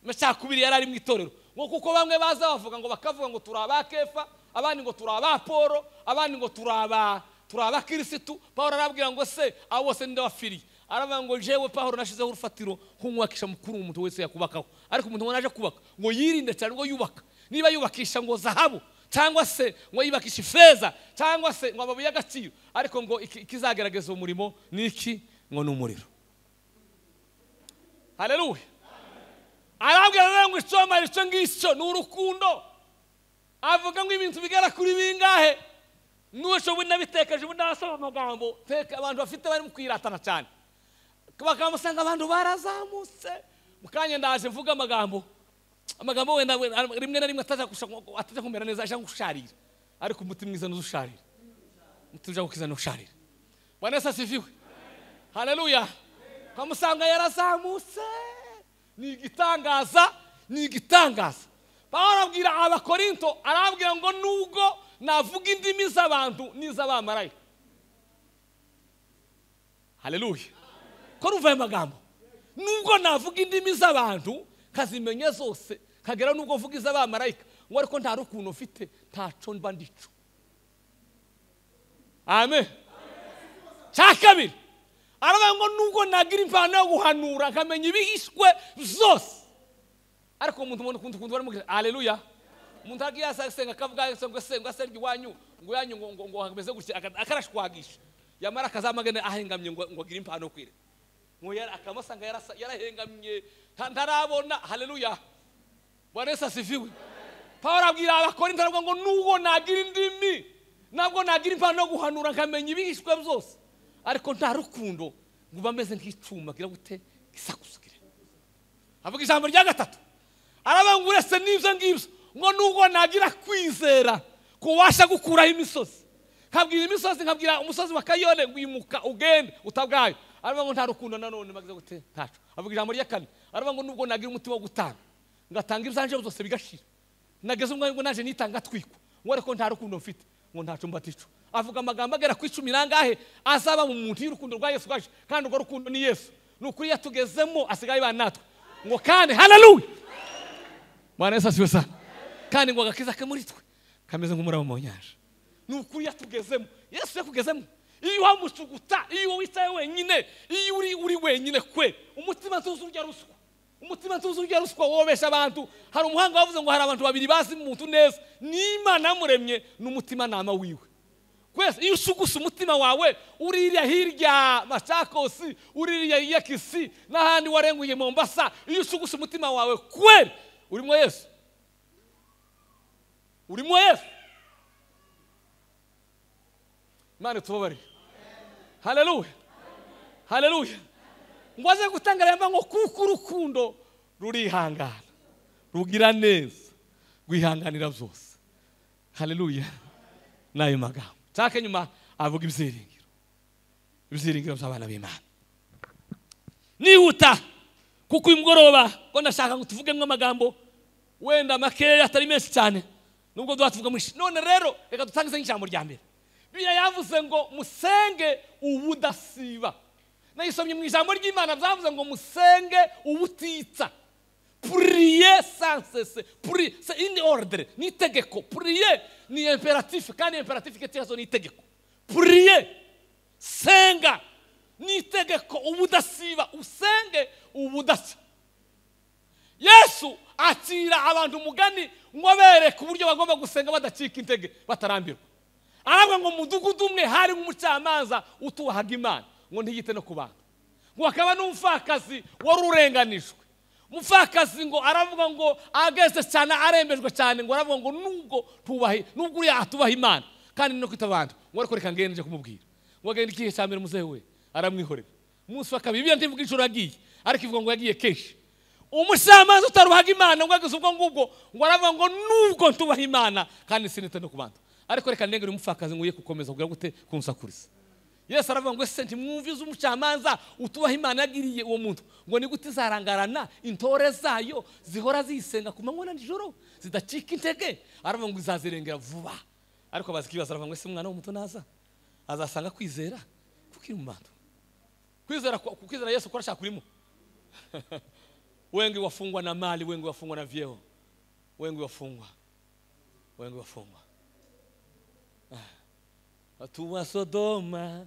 [SPEAKER 1] amacakubiri yari ari mu itorero, ngo kuko bamwe baza bavuga ngo bakavuga ngo turi aba Kefa, abandi ngo turi aba Polo, abandi ngo turi aba Kirisitu. Paulo arabwira ngo se abo bose ninde wafiriye? Aravuga ngo jewe Paulo nashizeho urufatiro nk'umwakisha mukuru umuntu wese yakubakaho, ariko umuntu naje kubaka ngo yirinde cyane ngo yubaka, niba yubakisha ngo zahabu cyangwa se ngo yubakisha ifeza cyangwa se ngo amabuye y'agaciro, ariko ngo ikizagerageza umurimo niki? Ngo ni umuriro. Haleluya. Arabwira ngo icyo icyo ngicyo ni urukundo. Avuga ngo ibintu bigera kuri bingahe? Nuko ubu nabitekaje ubu ndasoma amagambo teka abantu bafite bari mu kwiratana cyane, bakamusanga abantu barazamutse. Mukanya ndaje mvuga amagambo wenda rimwe na rimwe ataza kumera neza, aje gusharira, ariko umuti mwiza nuzusharira, umuti uja nusharira. Bwana Yesu asifiwe. Haleluya. Kamusanga yarazamutse, ni igitangaza, ni igitangaza. Paulo abwira Abakorinto, arabwira ngo nubwo navuga indimi z'abantu n'iz'abamarayika. Haleluya. Ko ruva aya magambo, nubwo navuga indimi z'abantu kazimenya zose, kagera nubwo mvuga iz'abamarayika, ngo ariko nta rukundo mfite, ntaco mba ndico. Amen. Cya kabiri aravuga ngo nubwo nagira impano yo guhanura nkamenya ibihishwe zose, ariko umuntu ubona ukuntu barimo. Haleluya. Umuntu agiye asenga akavuga ngo senga senga iwanyu ngo yanyu ngo ngo hameze gutya, akarashwagisha, yamara akazamagana ahengamye ngo agire impano kwire, ngo akamusanga yarahengamye ntarabona. Haleluya. Bwana Yesu asifiwe. Paulo abwira Abakorinto aravuga ngo nubwo nagira indimi, nabwo nagira impano yo guhanura nkamenya ibihishwe byose, ariko nta rukundo ngo bameze nk'icuma gira gute gisakusukire. Avuga ijambo rya gatatu aravuga ngo uretse n'ibyo ngibyo, ngo nubwo nagira kwizera kubasha gukuraho imisozi, nkabwira imisozi, nkabwira umusozi wa Kayone ngo imuka ugende utabwayo, aravuga ngo nta rukundo nanone bagize gute ntaco. Avuga ijambo rya kane aravuga ngo nubwo nagira umutima wo gutanga ngatanga ibyanje byose bigashira, nageze umwanya ngo naje nitanga twikwa, ngo ariko nta rukundo mfite, ngo ntaco mbatico. Avuga amagambo agera ku 10 nangahe azaba mu muntu y'urukundo rwa Yesu rwaje, kandi urwo rukundo ni Yesu, ni ukuri yatugezemo asigaye bana natwe, ngo kandi haleluya. Bwana Yesu asifiwe sana. Kandi ngo agakiza ke muri twe kameze nk'umuraba mu nyanja, ni ukuri yatugezemo. Yesu yakugezemo. Iyo wamucuguta, iyo wicaye wenyine, iyo uri wenyine kwe, umutima ntuzurya ruswa, umutima ntuzurya ruswa wobesha abantu. Hari umuhanga wavuze ngo hari abantu babiri bazi umuntu neza, ni Imana yamuremye n'umutima nama wiwe. Kwese iyo usugusa umutima wawe uririya hirya Machakosi, uririya Yakisi n'ahandi warenguye Mombasa, iyo usugusa umutima wawe kweli urimo Yesu, urimo Yesu. Imana itubabarire. Haleluya. Haleluya. Ngo aze gutanga yamba ngo kuko urukundo rurihangana, rugira neza, rwihanganira byose. Haleluya. Nayo magambo cyake nyuma avuga ibyiringiro, ibyiringiro by'abana b'Imana. Nihuta kuko uyu mugoroba ko ndashaka ngo tuvugemo amagambo wenda makeya atari menshi cyane, nubwo duhatuvuga mwinshi. None rero reka dutangize nk'ijambo rya mbere. Bibiliya yavuze ngo musenge ubudasiba. Nayisomye mu ijambo ry'Imana, byavuze ngo musenge ubutitsa. Prier sans cesse. Prier, c'est une ordre, ni itegeko. Prier ni impératif, kandi impératif ketezo ni itegeko. Prier, senga ni itegeko ubudasiba, usenge ubudasa. Yesu atira abantu umugani ngo abereke uburyo bagomba gusenga badacika intege, batarambirwa. Aravuga ngo mudugudu umwe hari umucamanza utubahaga Imana, ngo ntiyite no ku bantu, ngo akaba n'umupfakazi wari urenganijwe. Umupfakazi ngo aravuga ngo ageze cyane arembejwe cyane, ngo aravuga ngo nubwo tubahe, nubwo uriya atubaha Imana kandi no kwita abantu, ngo ariko reka ngende nje kumubwira. Ngo agende ikihe cya mbere muzehe we aramwihorera. Umunsi wa kabiri, Bibiliya ntivuga inshuro yagiye, ariko ivuga ngo yagiye kenshi. Umucamanza utaruhaga Imana ngo ageze ubwo ngubwo, ngo aravuga ngo nubwo ntubaha Imana kandi sinite no ku bantu, ariko reka ndengere umupfakazi nguye gukomeza kugira gute kunsakuriza. Yesu aravuga ngo ese ntimwumvize umucamanza utubaha Imana yagiriye uwo muntu, ngo ni gute izarangarana intore zayo zihora zisenga ku manywa na nijoro zidacika intege? Aravuga ngo izazirengera vuba. Ariko bazi kibaza, aravuga ngo ese umwana w'umuntu naza azasanga kwizera kukiri mu bantu? Kwizera Yesu kurashaka kurimo. Wengi wafungwa na mali, wengi wafungwa na vyeo, wengi wafungwa. Watu wa Sodoma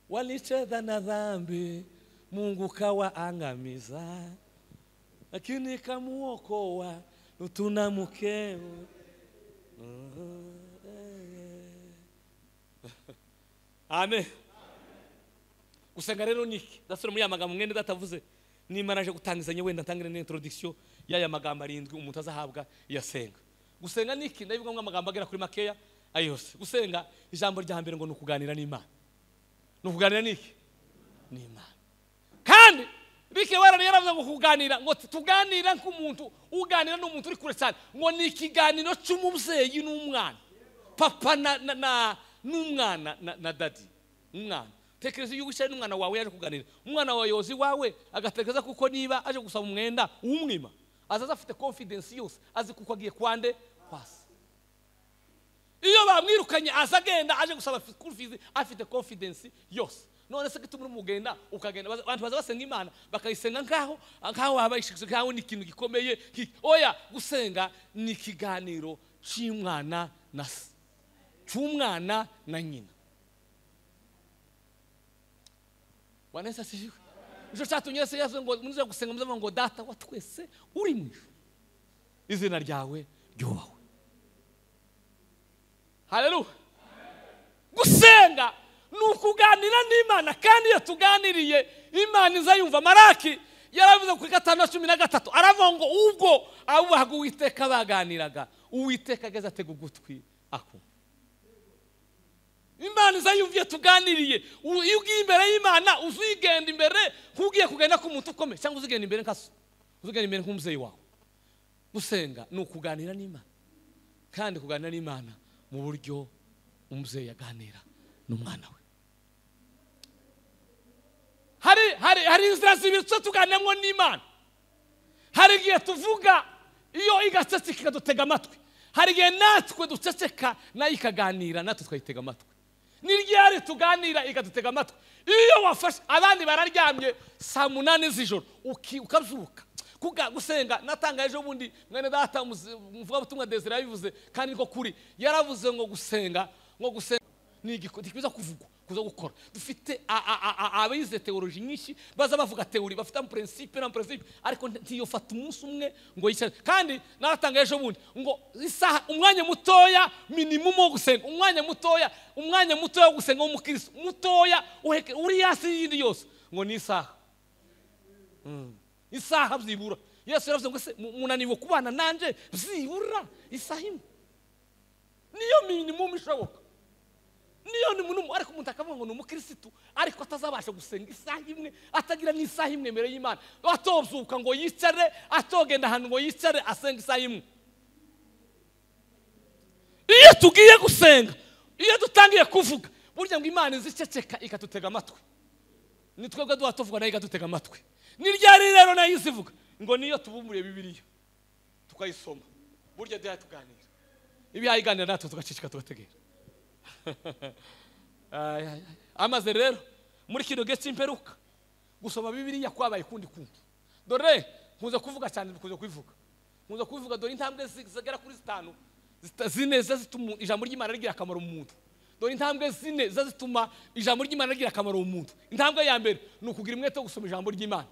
[SPEAKER 1] walicheza na dhambi, Mungu kawaangamiza, lakini kamuokoa Lutu na mkewe. Amen. Gusenga rero niki? Ndasura muri ya magambo mwene datavuze, nimara naje gutangizanya wenda ntangire n'introduction y'aya magambo arindwi umuntu azahabwa yasenga. Gusenga niki? Ndabivuga ngo amagambo agera kuri makeya ayose. Gusenga, ijambo rya mbere ngo ni ukuganira n'Imana. Ni ukuganira niki? N'Imana. Kandi bike warari yaravuze ngo kuganira, ngo tuganira nk'umuntu uganira n'umuntu uri kure cyane, ngo ni ikiganiro cy'umubyeyi n'umwana, papa na n'umwana na daddy. Umwana tekereza iyo wicaye n'umwana wawe yaje kuganira, umwana wawe yozi wawe agatekereza kuko niba aje gusaba umwenda umwima, azaza afite confidence yose, azi kuko agiye kwande kwasa. Iyo bamwirukanye azagenda aje gusaba school fees afite confidence yose. None se kitumura mugenda ukagenda, abantu baza basenga Imana bakayisenga nkaho habayishikije, nkaho ni ikintu gikomeye. Oya, gusenga ni ikiganiro cy'umwana na se, cy'umwana na nyina. Bwana Yesu asifiwe. Nico cyatumye Yesu yavuze ngo muze gusenga muze ngo data wa twese uri mu ijuru, izina ryawe ryubahwe. Haleluya. Gusenga ni ukuganira n'Imana, kandi iyo tuganiriye Imana izayumva. Maraki yaravuze ku 5:13 aravuga ngo ubwo abubahaga Uwiteka baganiraga, Uwiteka ageze atega ugutwi akumva. Imana izayumva iyo tuganiriye. Iyo ugiye imbere y'Imana uzigenda imbere nk'ugiye kugenda k'umuntu ukomeye, cyangwa uzigenda imbere nka so, uzigenda imbere nk'umubyeyi wawe. Gusenga ni ukuganira n'Imana, kandi kuganira n'Imana mu buryo umubyeyi aganira n'umwana we. Hari inzira zibiri tuza tuganiramo n'Imana. Hari igihe tuvuga iyo igaceceka ikadutega amatwi, hari igihe natwe duceceka nayo ikaganira natwe tukayitega amatwi. Ni ryari tuganira ikadutega amatwi? Iyo wafashe abandi bararyamye saa 8 z'ijoro ukabyuka gusenga. Natanga ejo bundi mwene data umuvugabutumwa Desire yabivuze, kandi niko kuri. Yaravuze ngo gusenga ni igikorwa kuvugwa kuza gukora. Dufite abize theology nyinshi baza bavuga theory, bafite principe na principe, ariko ntiyofata umunsi umwe ngo yicare. Kandi naratanga ejo bundi ngo isaha, umwanya mutoya minimum wo gusenga, umwanya mutoya wo gusenga w'umukristo mutoya uheke uri yasi yindi yose, ngo ni isaha. Isaha byibura. Yesu yaravuze ngo se munaniwe kubana nanje byibura isaha imwe, niyo minimum ishoboka. Niyo ni muntu, ariko umuntu akavuga ngo ni umukristo ariko atazabasha gusenga isaha imwe, atagira n'isaha imwe mbere y'Imana, atobyuka ngo yicare, atogenda ahantu ngo yicare asenga isaha imwe. Iyo tugiye gusenga, iyo dutangiye kuvuga, burya ngo Imana iziceceka ikatutega amatwi. Ni twebwe duha tuvuga nayo ikadutega amatwi. Ni ryari rero nayo izivuga? Ngo niyo tubumburiye Bibiliya tukayisoma, burya duha tuganira, ibihayiganira natwe tugaceceka tugategera. Amaze rero muri kino gihe cy'imperuka gusoma Bibiliya kwabaye kundi kuntu. Dore nkuze kuvuga cyane, nkuze kubivuga. Dore intambwe zigera kuri 5 zine zituma ijambo ry'Imana rigira akamaro mu muntu. Dore intambwe zine zituma ijambo ry'Imana rigira akamaro mu muntu. Intambwe ya mbere ni ukugira umwete wo gusoma ijambo ry'Imana,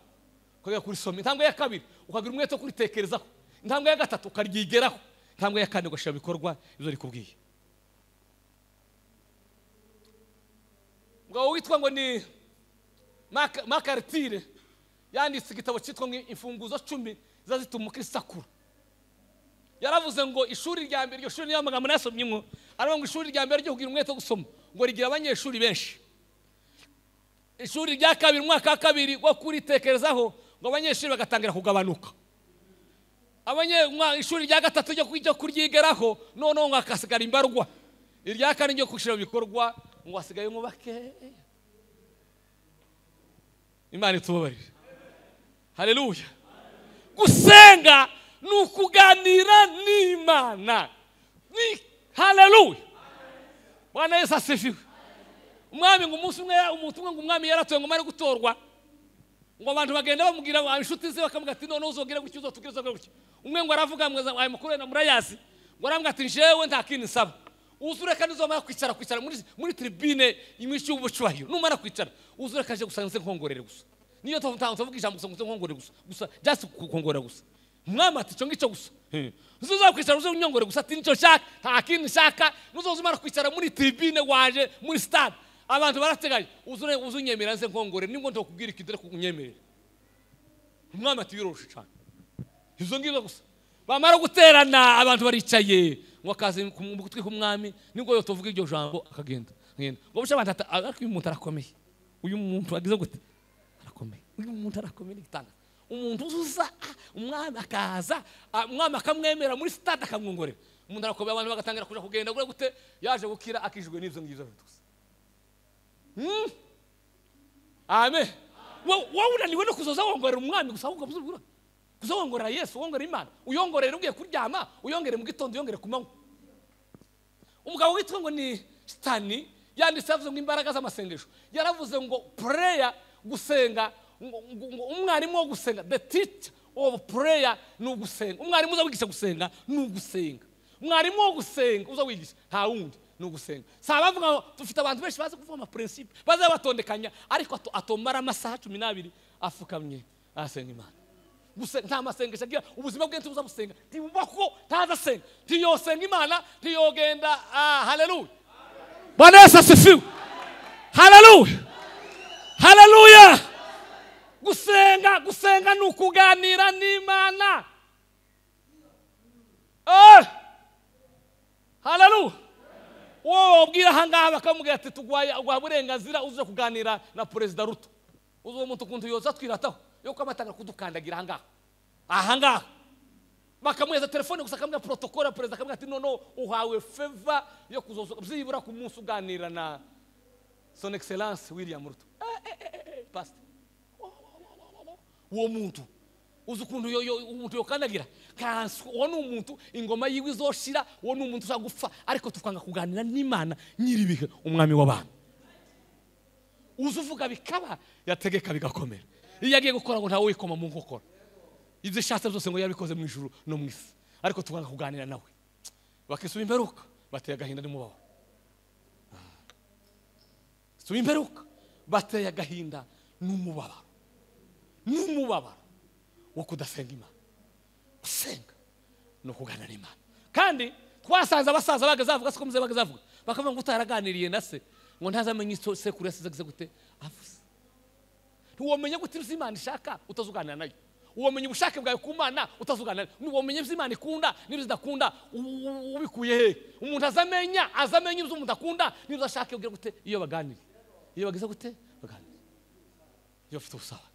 [SPEAKER 1] ukagera kurisoma. Intambwe ya kabiri ukagira umwete wo kuritekerezaho. Intambwe ya gatatu ukaryigeraho. Intambwe ya kane ugashyira bikorwa ibyo rikubwiye. Mugabo witwa ngo ni Makartire yanditse igitabo cyitwa ngo imfunguzo 10 zazituma umukristo akura. Yaravuze ngo ishuri rya mbere, iryo shuri niyo magambo nasomye mwo, aravuga ngo ishuri rya mbere ryo kugira umwete wo gusoma ngo rigira abanyeshuri benshi. Ishuri rya kabiri, umwaka wa kabiri wo kuritekerezaho, ngo abanyeshuri bagatangira kugabanuka. Ishuri rya gatatu ryo kuryigeraho noneho ngo hakasigara imbarwa. Irya kane ryo gushyira mu bikorwa ngo hasigaye ngo bake. Imana itubabarire. Haleluya. Gusenga ni ukuganira n'Imana. Ni haleluya. Bwana Yesu asifiwe. Umwami ngo umunsi umwe umuntu umwe ngo umwami yaratoye ngo mare gutorwa, ngo abantu bagenda bamubwira inshuti ze bakamubwira ati none uzogera gutyo uzotubwira gutyo. Umwe ngo aravuga mwe ayo makuru na murayazi, ngo arambwira ati jewe nta kintu nsaba, uzureka nizomara kwicara muri tribune imwishi y'ubucubahiro, numara kwicara uzureka je gusa nze nkongorere gusa, niyo tuvuga ijambo gusa nkongorere gusa just kukongorera gusa. Umwami ati cyo ngicyo gusa, uzoza kwicara uzo unyongore gusa ati nicyo nshaka, nta kintu nshaka. Nuzozumara kwicara muri tribune waje muri stade abantu barateganye, uzure uzunyemera nze nkongore, nibwo ndokubwira ikidere kukunyemerera. Umwami ati biroroshe cyane izo ngizo gusa. Bamara guterana abantu baricaye ngo akaze mu gutwi k'umwami, nibwo yo tuvuga iryo jambo akagenda ngenda ngo busha abantu ariko uyu muntu arakomeye, uyu muntu agize gute arakomeye, uyu muntu arakomeye gitanga. Umuntu uzuza umwami akaza, umwami akamwemera muri stade akamwongorera, umuntu arakomeye, abantu bagatangira kuja kugenda gure gute, yaje gukira akijwe n'ivyo ngivyo gusa. Amen. Wowe unaniwe no kuzoza wongorera umwami gusa, ahubwo buzubura kuzongorera Yesu, wongorera Imana, uyongorera ugiye kuryama, uyongere mu gitondo, uyongere ku manywa. Umugabo witwa ngo ni Stani yanditse avuze ngo imbaraga z'amasengesho, yaravuze ngo prayer, gusenga, umwarimu wo gusenga, the teacher of prayer ni ugusenga. Umwarimu uza wigisha gusenga ni ugusenga. Umwarimu wo gusenga uza wigisha nta wundi ni ugusenga. Saba bavuga dufite abantu benshi bazi kuvuga ama principe, baza batondekanya, ariko atomara amasaha 12 afukamye asenga Imana. Gusenga nta masengesho agira, ubuzima bwe ntubuza gusenga, ntibubako ntazasenga, ntiyosenga Imana, ntiyogenda. Haleluya. Bwana Yesu asifiwe. Haleluya. Haleluya. Gusenga, gusenga ni ukuganira n'Imana. Haleluya. Wowe ubwira ahangaha bakamubwira ati tugwaye uguha uburenganzira uze kuganira na Perezida Ruto, uzo muntu kuntu yoza twirataho yuko amatanga kudukandagira ahangaha ahangaha, bakamuheza telefone gusa akamubwira protocole ya perezida, akamubwira ati nono uhawe favor yo kuzoza byibura ku munsi uganira na Son Excellence William Ruto. Pastor, uwo muntu uzi ukuntu umuntu yokandagira kansi, uwo ni umuntu ingoma yiwe izoshira, uwo ni umuntu uzagufa, ariko tukanga kuganira n'Imana nyiribihe umwami w'abantu. Uzi uvuga bikaba, yategeka bigakomera. Iyo agiye gukora ngo ntawe wikoma mu nkokora, ibyo ishatse byose ngo yabikoze mu ijuru no mu isi, ariko tukanga kuganira nawe. Bakisuba imperuka bateye agahinda n'umubabaro. Suba imperuka bateye agahinda n'umubabaro, n'umubabaro wo kudasenga Imana. Gusenga no kuganira n'Imana. Kandi twasanze abasaza bagazavuga siko muze bagazavuga, bakavuga ngo utaraganiriye na se ngo ntazamenye icyo sekuru yasize gute avuze. Ntiwomenya gute ibyo Imana ishaka utazuganira nayo, uwomenya ubushake bwawe ku Mana utazuganira nayo, ntiwomenya ibyo Imana ikunda n'ibyo idakunda ubikuye he? Umuntu azamenya ibyo umuntu akunda n'ibyo ashaka ubwira gute iyo baganiriye, iyo bagize gute baganiriye, iyo bafite ubusabane.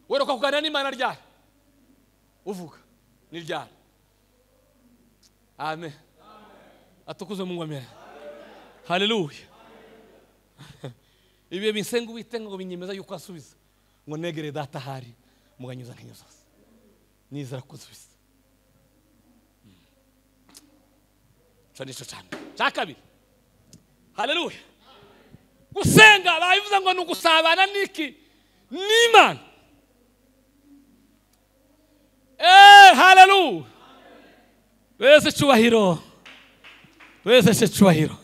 [SPEAKER 1] Weruka kuganira n'Imana ryari? Uvuga ni ryari? Amen. Atukuze Mungu amena. Haleluya. Ibihe binsenga Uwiteka ngo binyemeza yuko asubiza, ngo negere data hari muganyuza nkenyo zose, nizera kuzubiza. Cyo nico cyane cya kabiri. Haleluya. Gusenga babivuze ngo ni ugusabana niki? N'Imana. Haleluya. Wese cyubahiro, wese cyubahiro.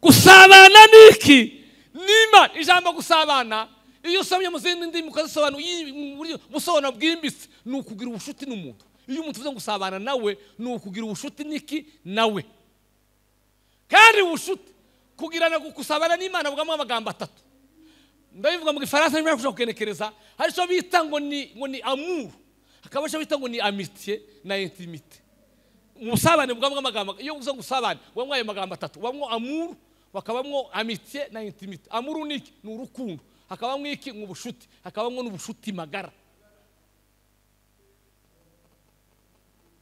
[SPEAKER 1] Gusabana niki? N'Imana. Ijambo gusabana iyo usomye mu zindi ndimi ukazisobanura ubusobanuro bwimbitse, ni ukugira ubucuti n'umuntu. Iyo umuntu uvuze ngo gusabana nawe ni ukugira ubucuti niki? Nawe. Kandi ubucuti kugirana gusabana n'Imana bugamo amagambo atatu. Ndabivuga mu Gifaransa nimba kuja kukenekereza, hari cyo bita ngo ni amour, hakaba cyo bita ngo ni amitié na intimité. Ubusabane bugamo amagambo, iyo uvuze gusabana bugamo ayo magambo atatu, bugamo amour, bakabamwo amitié na intimité. Amour ni iki? Ni urukundo. Hakabamwo iki? Nk'ubushuti. Hakabamwo n'ubushuti magara.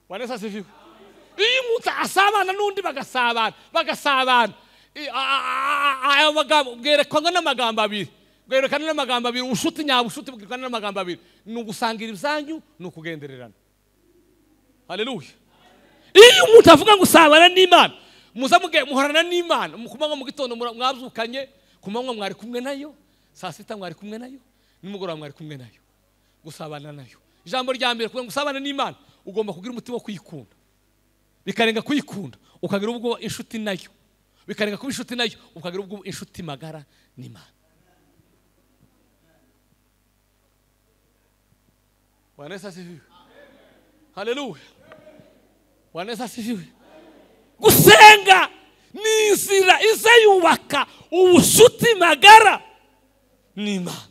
[SPEAKER 1] Bwana Yesu asifiwe. Iyo umuntu asabana n'undi bagasabana, ayo magambo bwerekwa n'amagambo abiri. Bwerekana n'amagambo abiri, ubushuti nyabushuti bwerekana n'amagambo abiri. Ni ugusangira ibyanyu, ni ukugendererana. Haleluya. Iyo umuntu avuga ngo usabana n'Imana, muza muhorana n'Imana, ku manywa mu gitondo mwabyukanye, ku manywa mwari kumwe nayo, saa sita mwari kumwe nayo, nimugoroba mwari kumwe nayo. Gusabana nayo. Ijambo rya mbere kugira ngo usabane n'Imana, ugomba kugira umutima wo kuyikunda. Bikarenga kuyikunda, ukagira ubwo inshuti nayo. Bikarenga kuba inshuti nayo, ukagira ubwo inshuti magara n'Imana. Bwana Yesu asifiwe. Haleluya. Bwana Yesu asifiwe. Gusenga ni inzira iza yubaka ubushuti magara n'Imana.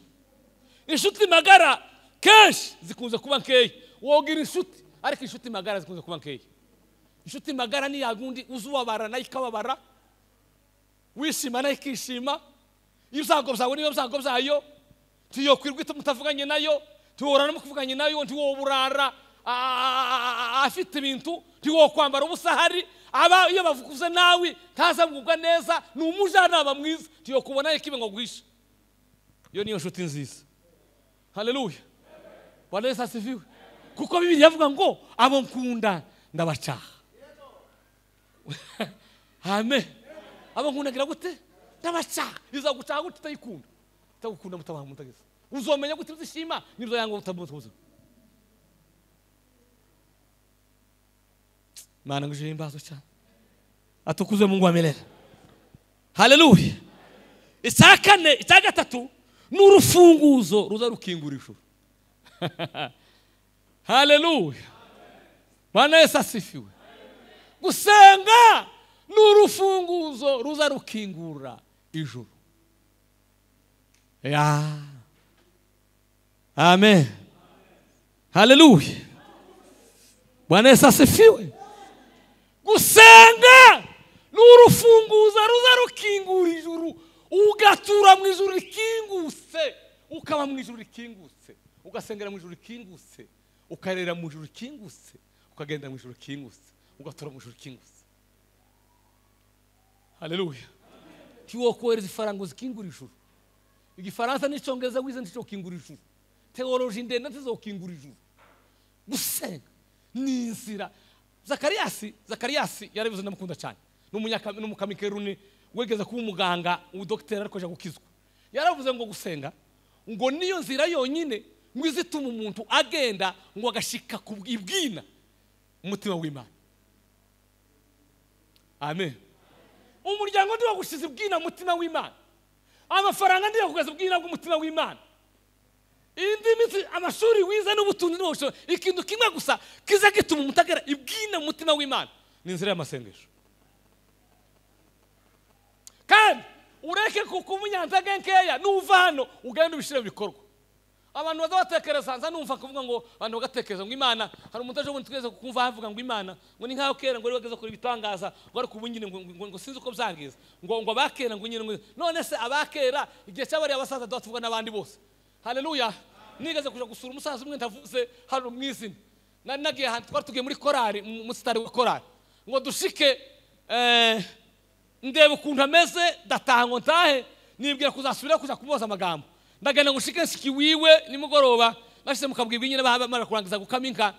[SPEAKER 1] Inshuti magara kenshi zikunze kuba nkeya. Wogira inshuti, ariko inshuti magara zikunze kuba nkeya. Inshuti magara ni yagundi uzubabara nayo ikababara, wishima nayo ikishima, ibyago byawe niyo byago byayo, ntiyokwirwa mutavuganye nayo, ntiworana mukuvuganye nayo, ntiwoburara afite ibintu, ntiwokwambara ubusa hari, aba iyo bavuze nawe ntazamugubwa neza, ni umujyanama mwiza, ntiyokubona ikibe ngo guhishe. Iyo niyo nshuti nziza. Haleluya. Bwana Yesu asifiwe. Kuko Bibiliya yavuga ngo abo nkunda ndabacaha. Amen. Abo nkunda ngira gute? Ndabacaha. Iza gucaha gute utayikunda? Utagukunda mutabaha mutageza. Uzomenya gute uzishima nibyo yanga utamuzi. Mana nguhimbazo cyane. Atukuzwe Mungu wa milele. Haleluya. Icya kane, icya gatatu ni urufunguzo ruza rukingura ijuru. Haleluya. Bwana Yesu asifiwe. Gusenga ni urufunguzo ruza rukingura ijuru. Ya. Amen. Haleluya. Bwana Yesu asifiwe. Gusenga ni urufunguzo ruza rukingura ijuru, ugatura mu ijuru rikingutse, ukaba mu ijuru rikingutse, ugasengera mu ijuru rikingutse, ukarera mu ijuru rikingutse, ukagenda mu ijuru rikingutse, ugatura mu ijuru rikingutse. Haleluya. Tiwokohereza ifaranga zikingura ijuru. Igifaransa n'icyongereza wize nticokingura ijuru. Teoloji ndende ntizokingura ijuru. Gusenga ni inzira. Zakariyasi yarabivuze ndamukunda cyane. N'umunyakamikeruni wegeze kuba umuganga, udokiteri ariko aje gukizwa. Yaravuze ngo gusenga ngo niyo nzira yonyine ngo izituma umuntu agenda ngo agashika ku ibwina umutima w'Imana. Amen. Umuryango ndiwo gushiza ibwina umutima w'Imana. Amafaranga ndiyo kugeza ubwina bw'umutima w'Imana. Indi mitsi amashuri wize n'ubutunzi n'ubushobozi, ikintu kimwe gusa kiza gituma umutagera ibwina umutima w'Imana ni inzira y'amasengesho. Kandi ureke kukumunyanzaga nkeya nuva hano ugenda ubishire mu bikorwa. Abantu bazabatekereza nza numva kuvuga ngo abantu bagatekereza ngo Imana, hari umuntu aje bundi tweze kumva havuga ngo Imana ngo ni nkaho kera ngo bageze kuri bitangaza ngo ariko ubu nyine ngo sinzi uko byangiza ngo abakera ngo nyine ngo none se abakera igihe cyabari abasaza datuvuga n'abandi bose. Haleluya. Nigeze kuja gusura umusaza umwe ndavuze hano mwizina. Nari nagiye ahantu twari tugiye muri korari, mu stade wa korari, ngo dushike ndebe ukuntu ameze, ndataha ngo ntahe, nibwira kuzasubira kuja kumubaza amagambo. Ndagenda ngo nshike nshikiwiwe nimugoroba, nashize mukabwibwa nyine bamara kurangiza gukama inka,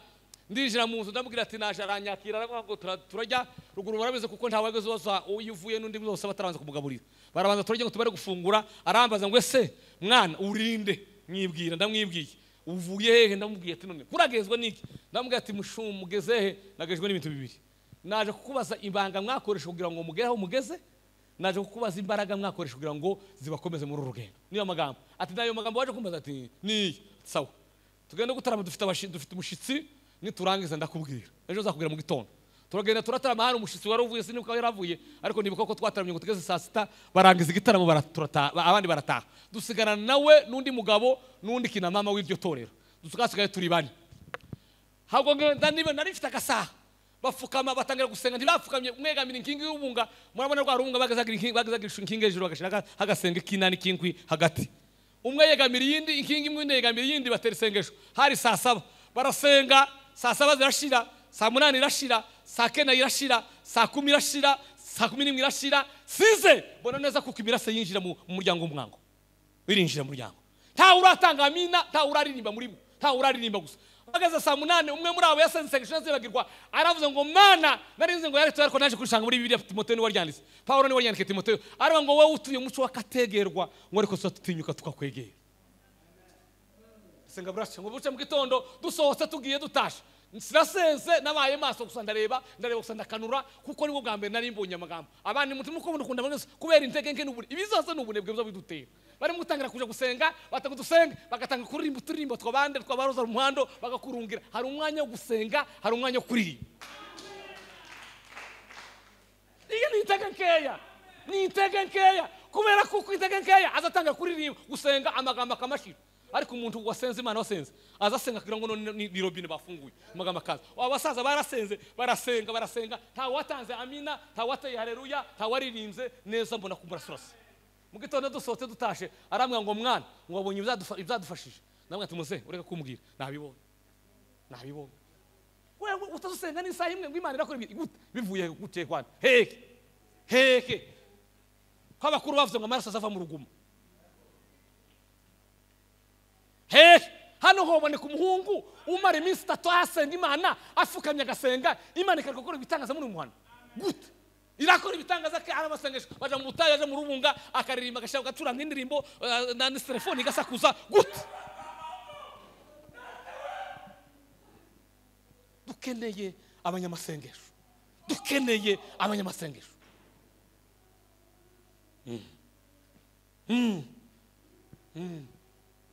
[SPEAKER 1] ndinjira mu nzu ndamubwira ati naje, aranyakira aravuga ngo turajya ruguru barabize kuko nta wageze wose uyu uvuye n'undi wose batarabanza kumugaburira. Barabanza turajya ngo tubare gufungura, arambaza ngo ese mwana urinde? Mwibwira, ndamwibwiye. Uvuye hehe? Ndamubwiye ati none kuragezwa niki? Ndamubwiye ati mushumugeze he? Nagejwe n'ibintu bibiri. Naje kukubaza ibanga mwakoresha kugira ngo mugere aho mugeze, naje kukubaza imbaraga mwakoresha kugira ngo zibakomeze muri uru rugendo. Niyo magambo. Ati nayo magambo waje kumbaza ati ni sawa. Tugenda gutarama dufite umushitsi, niturangiza ndakubwira. Ejo nzakubwira mu gitondo. Turagenda turatarama hano umushitsi wari uvuye sinibuka yaravuye, ariko nibuka ko twataramye ngo tugeze saa sita barangiza igitaramo baraturata abandi barataha. Dusigarana nawe n'undi mugabo n'undi kina mama w'iryo torero. Dusigaye turi bane. Habwo ngenda niba nari mfite agasaha. Bafukama batangira gusenga, ntibapfukamye mwegamira inkingi y'ubunga, murabona rwa rubunga bagazagira inkingi, bagazagira inkingi hejuru bagashira hagasenga ikinani kinkwi hagati. Umwe yegamira iyindi inkingi imwe yegamira iyindi batera isengesho. Hari saa saba barasenga, saa saba zirashira, saa munani irashira, saa kenda irashira, saa kumi irashira, saa kumi n'imwe irashira. Size mbona neza kuko imirase yinjira mu muryango w'umwango. Irinjira mu muryango. Nta uratanga amina, nta uraririmba muri bo, nta uraririmba gusa. Bageze saa 8 umwe muri abo yasenze isengesho ntazibagirwa, aravuze ngo Mana narinze ngo yaretse ariko naje kurishanga muri Bibiliya. Timoteyo niwe waryanditse, Pawulo niwe waryanditse Timoteyo, aravuga ngo wowe utuye umuco wakategerwa ngo ariko tutatinyuka tukakwegera. Senga burashe ngo buce mu gitondo dusohotse tugiye dutashe. Sinasenze nabaye maso gusa ndareba gusa ndakanura, kuko nibwo bwa mbere nari mbonye amagambo. Abandi mutima uko mukunda mwese kubera intege nke n'ubure ibizaza n'ubunebwe byo bidutera. Barimo gutangira kuja gusenga, batanga dusenga, bagatanga kuririmba uturirimbo twabande twabaroza mu muhando bagakurungira. Hari umwanya wo gusenga, hari umwanya wo kuririmba. Iyo ni intege nkeya, ni intege nkeya kubera kuko intege nkeya azatanga kuririmba gusenga amagambo akamashira. Ariko umuntu wasenze Imana wasenze azasenga kugira ngo ni robine bafunguye amagambo akaza. Abasaza barasenze barasenga barasenga, nta watanze amina, nta wateye haleluya, nta waririmbye neza, mbona kumurasurasa. Mu gitondo dusohotse dutashe arambwira ngo mwana ngo wabonye ibyadufashije. Namwe ati muze ureka kumbwira nabibonye nabibonye. Wewe utazusenga n'isaha imwe ngo Imana irakora ibi bivuye gute kwana heke heke ko abakuru bavuze ngo amaraso azava mu rugumo. Hey, hano hoboneka umuhungu umara iminsi 3 asenga Imana afukamye agasenga Imana ikakora ibitangaza muri umuhana. Gute irakora ibitangaza ke aramasengesho baja mu butayu aje mu rubunga akaririmba agashaka gacuranga indirimbo na telefone igasakuza. Gute dukeneye abanyamasengesho, dukeneye abanyamasengesho.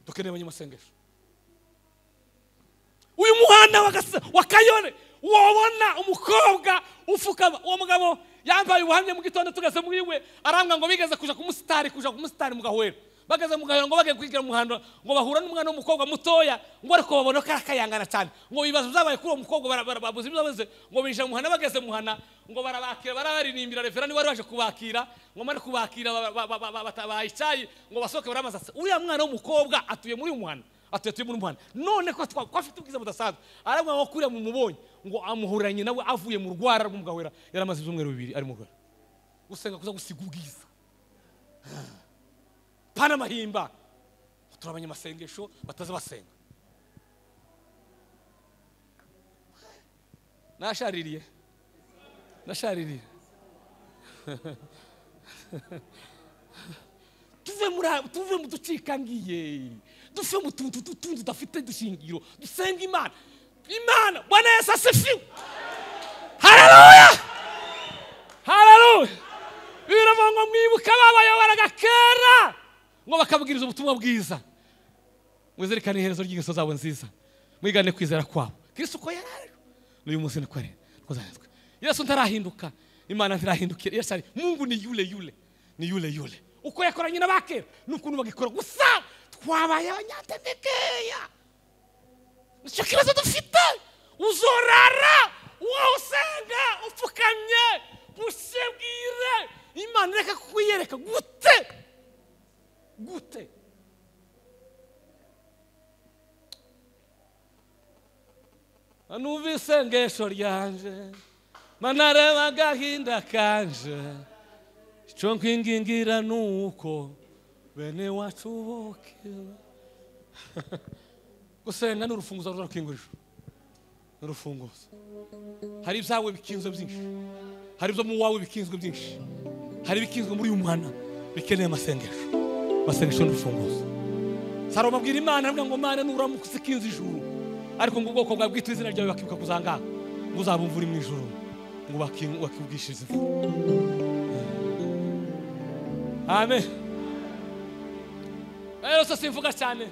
[SPEAKER 1] Dukeneye abanyamasengesho. Uyu muhanda wa Kayone wabona umukobwa ufukama, uwo mugabo yambaye ubuhamya mu gitondo tugeze mwiwe arambwa ngo bigeze kuja kumusitari mu Gahwera. Bageze mu Gahwera ngo bagiye kwigira mu muhanda ngo bahura n'umwana w'umukobwa mutoya ngo ariko babona ko akayangana cyane ngo bibazo byabaye kuri uwo mukobwa babuze ibyo ngo binjira mu muhanda. Bageze mu muhanda ngo barabakira bararirimbira reverend wari waje kubakira ngo mare kubakira batabaye icyayi ngo basohoke baramaza. Uriya mwana w'umukobwa atuye muri uyu muhanda, atuye muri muhanda none ko afite ubwiza budasanzwe. Arabwa ngo kuriya mu mubonye ngo amuhuranye nawe avuye mu rwara rwo mu Gahwera yaramaze ibyumweru 2 ari mu rwara. Gusenga kuza gusiga ubwiza pana mahimba. Turi abanyamasengesho bataza basenga. Nashaririye tuve mu ducikangiye, dufe mu tuntu tundi tudafite dushingiro, dusenga Imana. Imana Bwana Yesu asifiwe. Haleluya, haleluya. Biravuga ngo mwibuka babayoboraga kera ngo bakabwiriza ubutumwa bwiza, mwizirikane iherezo ry'ingeso zabo nziza, mwigane kwizera kwabo. Kristo uko yarari n'uyu munsi niko ari. Yesu ntarahinduka, Imana ntirahindukira. Yesu ari Mungu ni yule yule, ni yule yule. Uko yakoranye n'abakera n'ukuntu bagikora gusa twabaye abanyategekeya. Nicyo kibazo dufite. Uzorara wowe usenga upfukamye usebwire Imana reka kwiyereka gute gute. Numva isengesho ryanje manareba agahinda kanje, icyo nkwingingira nuko bene wacu bokera. Gusenga ni urufunguzo ruzakingura ijuru, ni urufunguzo. Hari ibyawe bikinzwe byinshi, hari ibyo mu wawe bikinzwe byinshi, hari ibikinzwe muri uyu muhana bikeneye amasengesho. Amasengesho ni urufunguzo. Salomo abwira Imana aravuga ngo Mana nuramuka ukinze ijuru ariko ngo ubwoko bwawe bwitwa izina ryawe bakibuka kuzangaha ngo uzabumva uri mu ijuru ngo bakibwishirize imvura. Amen. Rero se simvuga cyane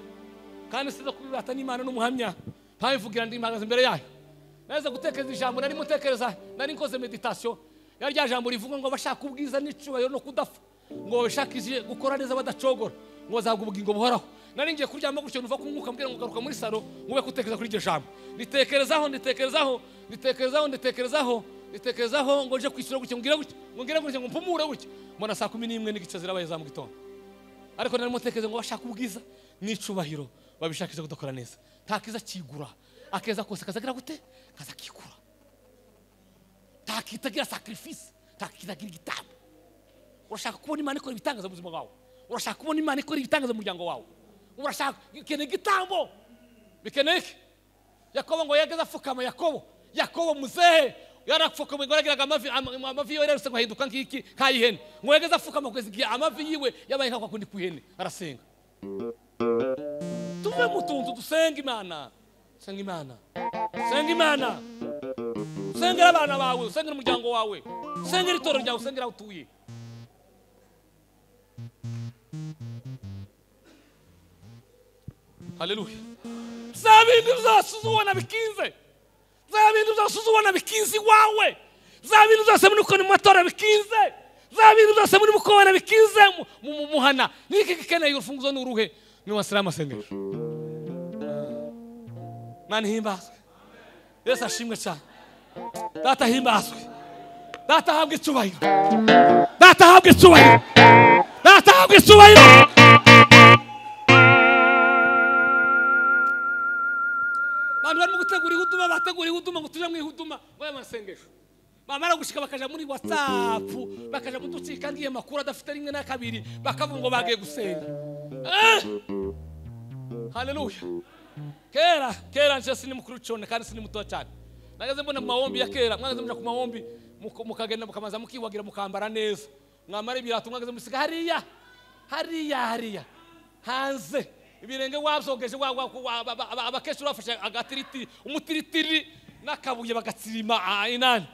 [SPEAKER 1] kandi siza kubibata n'Imana n'umuhamya ntabivugira ndi mpagaze imbere yayo. Naza gutekereza ijambo nari mutekereza nari nkoze meditation ya rya jambo rivuga ngo bashaka ubwiza n'icubahiro no kudapfa ngo babishakije gukora neza badacogora ngo bazahabwa ubugingo buhoraho. Nari ngiye kuryama gutyo numva ko umwuka mbwira ngo garuka muri salo ngube gutekereza kuri iryo jambo. Nitekerezaho nitekerezaho nitekerezaho nitekerezaho nitekerezaho ngo nje kwishyura gutyo ngira gutyo ngo ngira gutyo ngo mpumure gutyo mbona saa 11:15 zirabaye za mu gitondo. Ariko nari mutekereza ngo bashaka ubwiza n'icubahiro babishakije kudakora neza. Nta kiza kigura, akeza kose kazagira gute? Kaza kigura. Nta kitagira sacrifice, nta kitagira igitambo. Urashaka kubona Imana ikora ibitangaza mu buzima bwawe, Urashaka kubona Imana ikora ibitangaza mu muryango wawe. Urashaka ikeneye igitambo. Bikeneye iki? Yakobo ngo yageze afukama. Yakobo muzehe yarapfukama ngo yaragiraga amavi yiwe yararuse ngo ahinduka nk'iki nk'ay'ihene. Ngo yageze afukama kugeza igihe amavi yiwe yabaye nka kwa kundi kw'ihene, arasenga. Tuve mu tuntu dusenga Imana. Senga Imana. Senga Imana. Sengera abana bawe, sengera umuryango wawe, sengera itorero ryawe, sengera aho utuye. Haleluya. Bya bintu byose uzubona bikinze, bya bintu byose uzubona bikinze iwawe, bya bintu byose muri uko ni mu matora bikinze, bya bintu byose muri mukobana bikinze mu muhana. Niki gikeneye urufunguzo ni uruhe? Ni wasira amasengesho. Mana himbazwe. Yesu ashimwe cyane. Data himbazwe. Data ahabwe icyubahiro. Data ahabwe icyubahiro. Data ahabwe icyubahiro. Abantu barimo gutegura ihuduma, bategura ihuduma ngo tuje mu ihuduma ngo amasengesho. Bamara gushika bakaja muri WhatsApp, bakaja muducika ngiye makuru adafite rimwe na kabiri, bakavuga ngo bagiye gusenga. Haleluya. Kera nje sini mukuru cyone kandi sini muto cyane. Nageze mbona mu mahombi ya kera, mwageze muja ku mahombi mukagenda mukamaza mukiwagira mukambara neza. Mwamara ibirato mwageze musiga hariya. Hariya. Hanze. Ibirenge wabyogeje abakecuru bafashe agatiritiri, umutiritiri n'akabuye bagatsirima inani.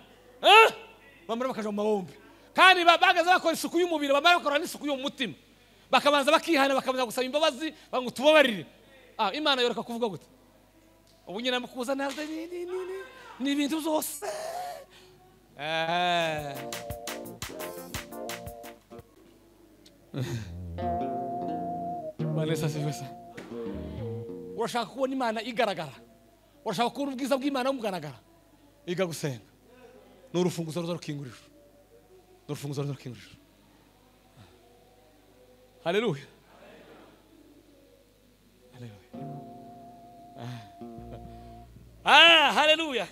[SPEAKER 1] Bamara bakaja mu mahombi. Kandi bageze bakora isuku y'umubiri, bamara bakora n'isuku y'umutima. Bakabanza bakihana, bakabanza gusaba imbabazi, bangu tubabarire. Imana yoreka kuvuga gute? Ubu nyina mukuza naze ni ibintu byose. Vanessa sivesa. Urashaka kubona Imana igaragara. Urashaka kubona ubwiza bw'Imana bugaragara. Iga gusenga. Ni urufunguzo ruzarukingurira. Ni urufunguzo ruzarukingurira. Haleluya. Haleluya.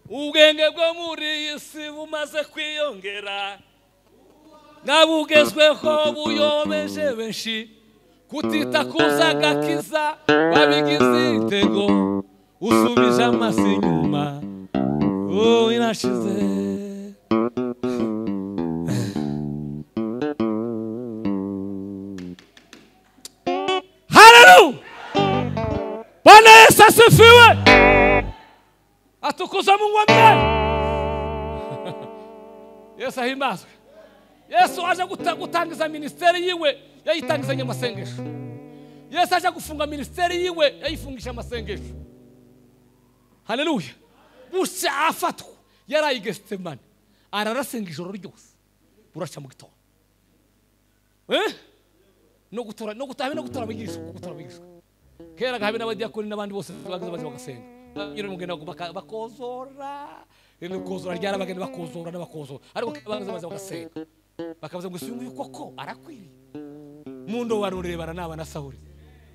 [SPEAKER 1] Ubwenge bwo muri iyi si bumaze kwiyongera, nabugezweho buyobeje benshi, kutita kuza agakiza babigize intego, usubije amaso inyuma inashize. Haleluya. Bwana Yesu asifiwe. Atukuza Mungu wa milele. Yesu ahimbazwe. Yesu aje gutangiza ministeri yiwe, yayitangizanye amasengesho. Yesu aje gufunga ministeri yiwe, yayifungisha amasengesho. Haleluya. Bushya afatwa yaraye Getsemane, ararasenga ijoro ryose, buracya mu gitondo. No gutora no gutaha no gutora abigishwa, gutora abigishwa. Kera gahabe n'abadiyakoni n'abandi bose bageze baje bagasenga. Nyiri mugenda bakozora, kozora ryara bagenda bakozora n'abakozora. Ariko bageze baje bagasenga. Bakabaza ngo uyu koko arakwiriye. Mundo warurebana n'abana Sawuli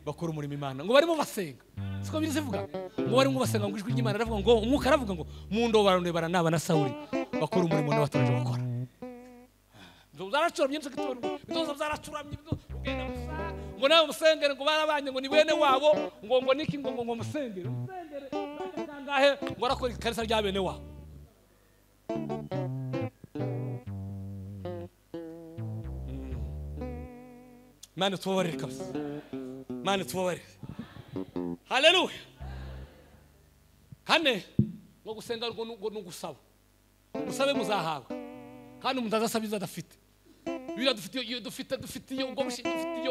[SPEAKER 1] bakora umurimo Imana. Ngo barimo basenga. Siko birize vuga. Ngo barimo basenga ngo ijwi ry'Imana aravuga ngo umwuka aravuga ngo mundo warurebana n'abana Sawuli bakora umurimo n'abataranje gukora. Byaracuramye bitoza byaracuramye ugenda gusa ngo nawe musengere ngo barabanye ngo ni bene wabo ngo ngo niki ngo ngo musengere musengere kangahe ngo arakora ikarisa rya bene wabo. Mana tubabarire kabisa. Mana tubabarire. Haleluya. Kane ngo gusenga ngo nugusaba. Musabe muzahabwa. Kandi umuntu azasaba ibyo adafite. Biriya dufite iyo ubwo dufite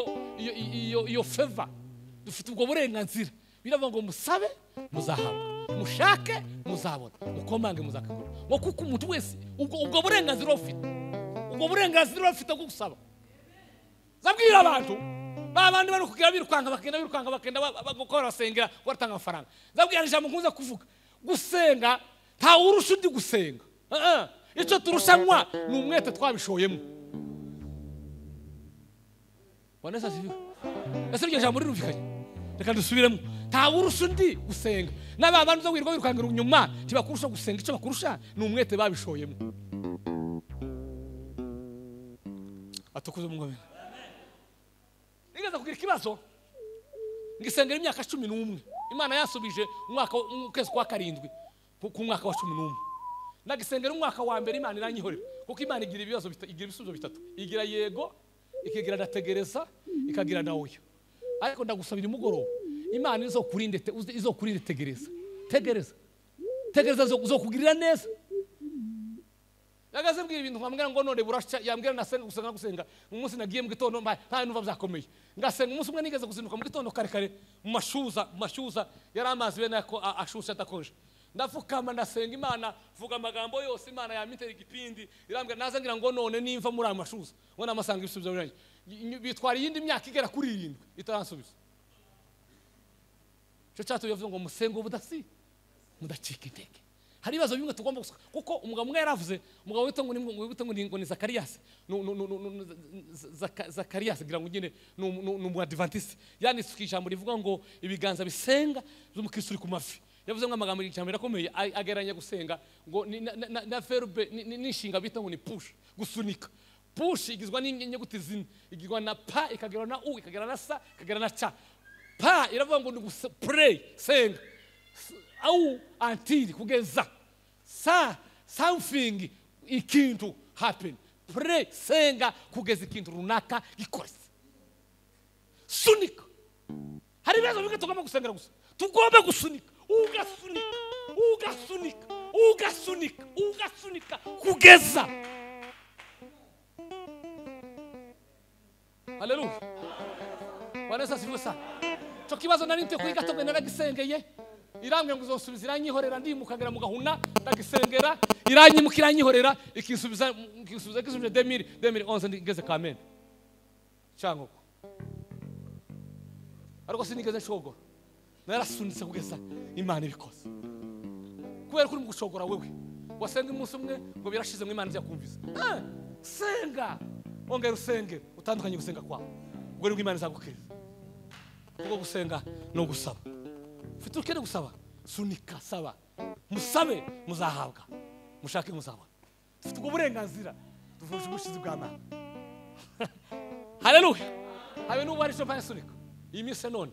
[SPEAKER 1] iyo favor, dufite ubwo burenganzira. Biravuga ngo musabe muzahabwa, mushake muzabona, mukomange muzakagura. Ngo kuko umuntu wese ubwo burenganzira ufite, ubwo burenganzira ufite bwo gusaba. Zabwira abantu babandi bari kugira birukanka bakenda birukanka bakenda bagukora basengera batanga amafaranga. Zabwira ijambo nkunze kuvuga, gusenga nta urusha undi gusenga. Icyo turushanwa ni umwete twabishoyemo. Bwana asifiwe. Ese iryo jambo rirumvikanye? Reka dusubiremo. Nta urusha undi gusenga. N'aba bantu zo wirwa birukangira inyuma tibakurusha gusenga, icyo bakurusha ni umwete babishoyemo. Atukuze Mungu amena. Nigeze kugira ikibazo ngisengera imyaka 11. Imana yasubije umwaka ukwezi kwa 7 ku mwaka wa 11. Nagisengera umwaka wa mbere Imana iranyihorera kuko Imana igira ibibazo igira ibisubizo bitatu. Igira yego, ikigira ndategereza, ikagira na oya. Ariko ndagusabira imugoroba Imana izokurinde izokurinde tegereza. Tegereza. Tegereza zokugirira neza. Nagaze mbwira ibintu nkambwira ngo none burasha yambwira nasenga gusenga gusenga umunsi nagiye mu gitondo nta numva byakomeye ngasenga umunsi umwe nigeze guzinduka mu gitondo kare kare mu mashuza yari amazi bene ako ashusha atakonje ndafukama ndasenga Imana vuga amagambo yose Imana yamitera igipindi irambwira naza ngira ngo none nimva muri amashuza ngo namasanga ibisubizo byanjye bitwara iyindi myaka igera kuri 7 itaransubiza. Cyo cyato yavuze ngo musenge ubudasi mudacika intege. Hari ibibazo bimwe tugomba gusuka kuko umugabo umwe yaravuze umugabo wita ngo ni ngo ni Zakarias Zakarias ngira ngo nyine ni umuadventiste yanditse ijambo rivuga ngo ibiganza bisenga by'umukristo uri ku mavi. Yavuze ngo amagambo y'ijambo irakomeye ageranya gusenga ngo na verbe n'inshinga bita ngo ni push gusunika. Push igizwa n'inyuguti zine, igizwa na pa ikagera na u ikagera na sa ikagera na cha. Pa iravuga ngo ni pray senga au until kugeza sa something ikintu happen. Pray senga kugeza ikintu runaka gikorese. Sunika. Hari ibibazo bimwe tugomba gusengera gusa. Tugomba gusunika, ugasunika, ugasunika, ugasunika, ugasunika kugeza. Haleluya. Bwana Yesu asifiwe sana. Cyo kibazo nari nte kwiga tobwe naragisengeye irambwe ngo uzosubiza iranyihorera ndimukagera mugahuna ndagisengera iranyimuka iranyihorera ikisubiza ikisubiza kisubije 2011 ngeze Kamena cyangwa ariko sinigeze nshogora narasunitse kugeza Imana ibikoze. Kubera ko uri mu gushogora wewe wasenga umunsi umwe ngo birashize ngo Imana izakumvise. Senga ongera usenge utandukanye gusenga kwawe ubwo nibwo Imana izagukiriza. Kuko gusenga no gusaba. Ufite ukene gusaba sunika saba musabe muzahabwa mushake muzabona. Ufite ubwo burenganzira tuvuje ubushizi bw'Imana. Haleluya. Habe n'ubu hari mpanga isunika iyi minsi none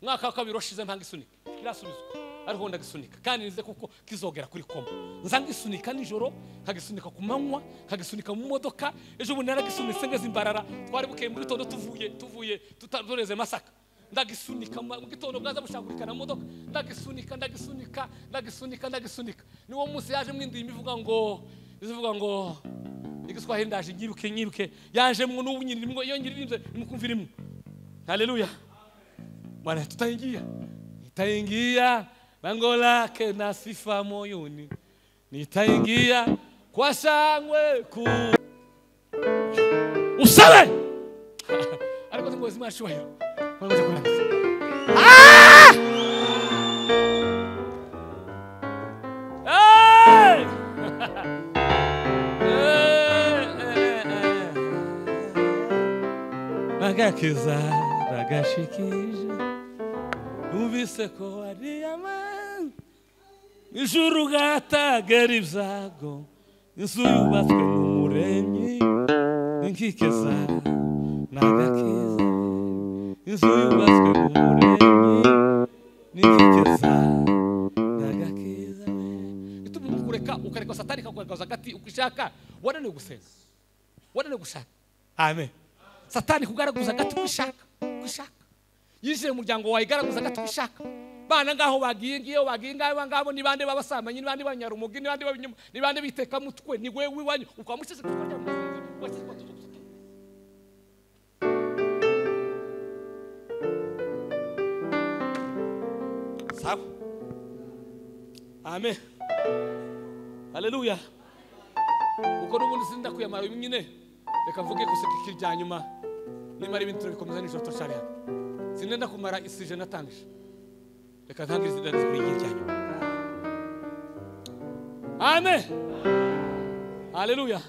[SPEAKER 1] mwaka wa kabiri washize mpanga isunika kirasubizwa ariko ndagisunika kandi nize kuko kizogera kuri koma nzanga isunika nijoro nkagisunika ku manywa nkagisunika mu modoka. Ejo bundi naragisunitse ngeze imbarara twari bukeye mu gitondo tuvuye tutareze Masaka ndagisunika mu gitondo bwaza bushagurikana modoka ndagisunika ndagisunika ndagisunika ndagisunika. Niwo munsi yaje mwindimi ivuga ngo ivuga ngo igiswahili ndaje nyiruke nyiruke yaje mwo n'ubu nyirimo iyo nyiririmbye nimukumvira imwe. Haleluya. Bwana tutaingia nitaingia lango lake na sifa moyoni nitaingia kwa shangwe ku usabe. Ariko ngo zima shwayo Ah! Hey! Agakiza ragashikije numvise ko ari amani ijuru gatagera ibyago inzu yubatswe n'umuremyi inkikeza nagakiza inzu yubatswe n'umuremyi n'inkikeza nagakiza. Ituma kureka ukareka satani kakugaragaza agati ukishaka wananiwe gusenga wananiwe gushaka. Amen. Satani kugaragaza agati ukishaka ukishaka yinjire mu muryango wawe igaragaza agati ukishaka bana ngaho bagiye ngiyo bagiye ngaho ngabo ni bande babasamanye ni bande banyarumogi ni bande babinyuma ni bande biteka mutwe ni wewe wiwanyu ukamushyize kukarya mu muzinzi. Sawa. Amen. Haleluya. Uko n'ubundi sinda kuyamara nyine reka mvuge kuseka ikirya nyuma nimara ibintu bikomeza nijoro turashari hano sinenda kumara isije natangije reka ntangirize ndanditse kuri iyi nyuma. Amen. Haleluya.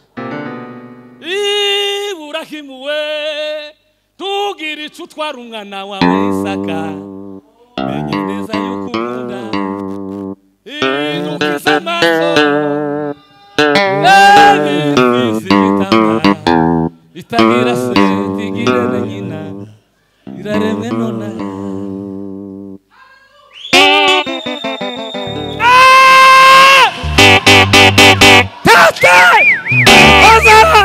[SPEAKER 1] Iburahimu we tugira icyo utwara umwana wawe Isaka menye neza yuko ukunda inukiza amaso Itagira se tigire na nyina iraremwe nona. Tata! Ozara!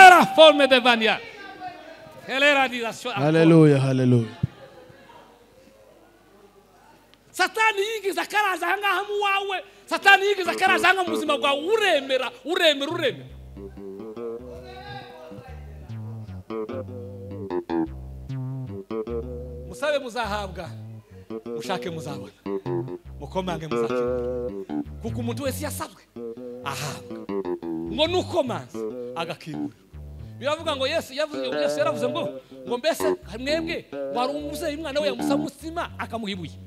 [SPEAKER 1] Era forme de vania.
[SPEAKER 2] Haleluya, haleluya.
[SPEAKER 1] Satani yigiza akaraza ahangaha mu wawe. Satani yigiza akaraza ahangaha mu buzima bwawe, uremera, uremera, uremera. Musabe muzahabwa, mushake muzabona, mukomange muzakingura. Kuko umuntu wese yasabwe ahabwa, ngo nukomanze agakingura. Biravuga ngo Yesu yavuze, Yesu yaravuze ngo mbese mwebwe wari umuvyeyi umwana we yamusaba umutsima akamuha ibuye,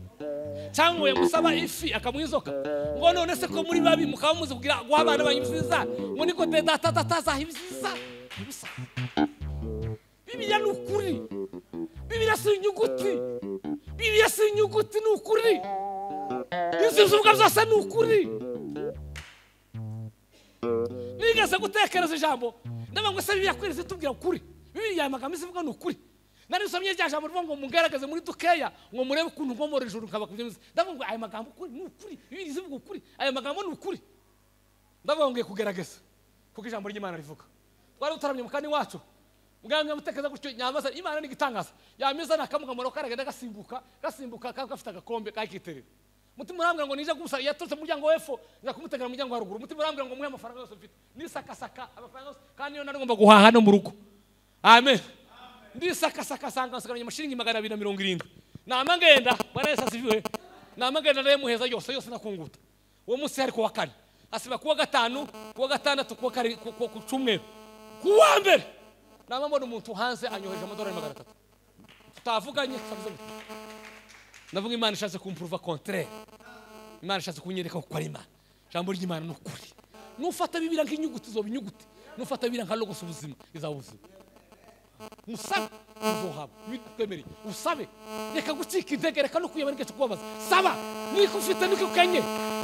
[SPEAKER 1] cyangwa yamusaba ifi akamuha inzoka, ngo none se ko muri babi mukaba muzi kugira guha abana banyu ibyiza, ngo niko data atazaha ibyiza ibisa. Bibiliya ni ukuri, Bibiliya si inyuguti, Bibiliya si inyuguti, ni ukuri. Ibyo uvuga byose ni ukuri. Nigeze gutekereza ijambo ndavuga ngo se Bibiliya kwiriza itubwira ukuri, Bibiliya amagambo ivuga ni ukuri. Nari nsomye rya jambo rivuga ngo mungaragaze muri dukeya ngo murebe ukuntu nkomora ijuru nkabakubye. Ndavuga ngo aya magambo ukuri ni ukuri, Bibiliya ivuga ukuri, aya magambo ni ukuri. Ndavuga ngo ngiye kugerageza kuko ijambo ry'Imana rivuga. Twari dutaramye mu kani wacu, muganga mutekereza gutyo nyamaza Imana ni gitangaza. Yamiza nakamugamuro karagenda gasimbuka, gasimbuka gafite agakombe kakiterera. Mutima urambwira ngo nije gusa yaturutse mu muryango w'epfo nza kumutegera mu muryango wa ruguru. Mutima urambwira ngo muhe amafaranga yose mfite, nisakasaka amafaranga yose kandi niyo nari ngomba guhaha no mu rugo. Amen. Ndisakasaka sanga nsigaranye amashiringi 270. Nama ngenda Bwana Yesu asifiwe. Nama ngenda ndamuheza yose yose nakunguta. Uwo munsi hari kuwa kane, asiba kuwa gatanu, kuwa gatandatu, kuwa kare, ku cyumweru, kuwa mbere nama mbona umuntu hanze anyoheje amadolari 300. Tutavuganye tutavuze. Ndavuga Imana ishatse kumprova contraire. Imana ishatse kunyereka ko ari Imana. Jambo ry'Imana ni ukuri. Nufata Bibiliya nk'inyuguti zoba inyuguti, nufata Bibiliya nka logos ubuzima izaba ubuzima. Musabe uzohabwa, bitwemereye. Usabe, reka gucika intege, reka no kwiyaba n'icyo kubabaza. Saba, niko ufite niko ukenye.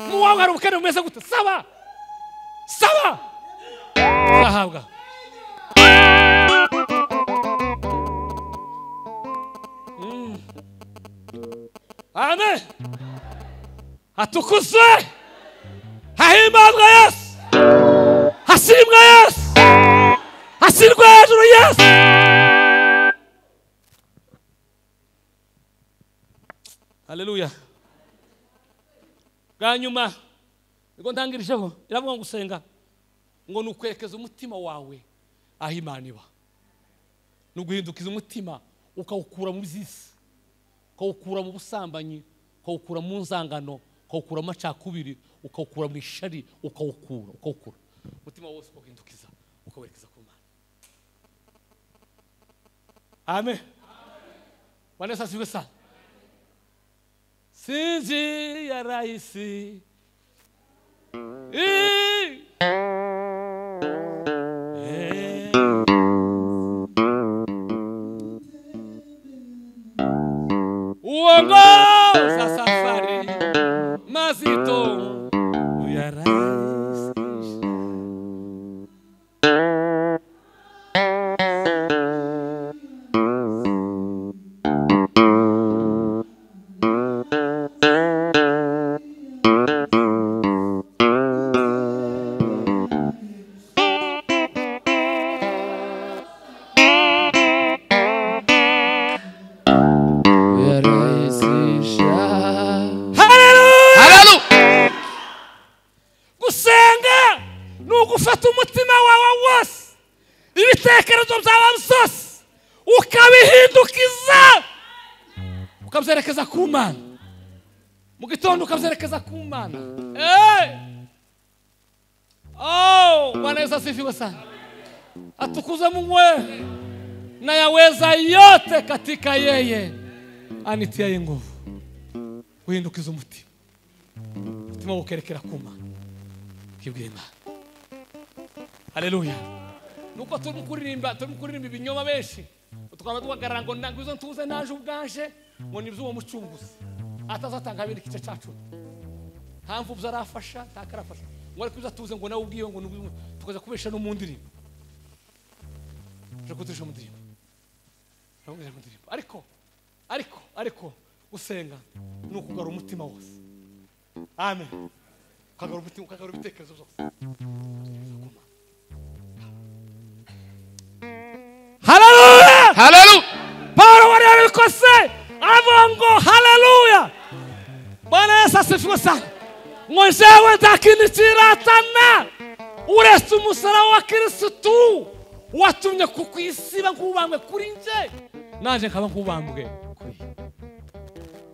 [SPEAKER 1] Mu wawe hari ubukene bumeze gute? Saba. Saba. Uzahabwa. Amen. Atukuzwe, hahimbazwe Yesu, hashimwe Yesu, hashyirwe hejuru Yesu. Haleluya. Bwa nyuma niko ntangirijeho, iravuga ngo gusenga ngo ni ukwerekeza umutima wawe aho Imana iba, ni uguhindukiza umutima ukawukura mu by'isi, ukawukura mu busambanyi, ukawukura mu nzangano, ukawukura mu macakubiri, ukawukura mu ishari, ukawukura umutima wose ukaguhindukiza ukawerekeza ku Mana. Amen. Bwana Yesu asifiwe sana. Sinzi ya rahisi uongoza safari mazito uyarahisisha. Gusenga ni ugufata umutima wawe wose, ibitekerezo byawe byose ukabihindukiza, ukabyerekeza ku Mana. Mu gitondo ukabyerekeza ku Mana. Oh, Bwana Yesu asifiwe sana. Atukuzwe Mungu na yaweza yote katika yeye anitiaye nguvu. Guhindukiza umutima, umutima ukerekera ku Mana, ukibwira Imana. Haleluya. Nuko turimo kuririmba ibinyoma benshi, tukaba tubagarara ngo ntabwo izo ntuze naje ubwanje ngo ni iby'uwo mucunguzi atazatanga abindi igice cyacu. Nta mvubyi arafasha, nta karafasha, ngo ariko ibyo atuze ngo nawe ubwiwe ngo tukaza kubesha no mu ndirimbo. Je kuturisha mu ndirimbo. Mu ndirimbo. Ariko ariko ariko gusenga ni ukugarura umutima wose. Amen. Ukagarura umutima, ukagarura ibitekerezo byose. Haleluya!
[SPEAKER 2] Haleluya!
[SPEAKER 1] Paulo wari yarabikose avuga ngo haleluya. Bwana Yesu asifiwe sana. Ngo jewe nta kindi kiratana uretse umusaraba wa Kristo watumye ku isi nk'ubambwe kuri nje, naje nkaba nk'ubambwe kuri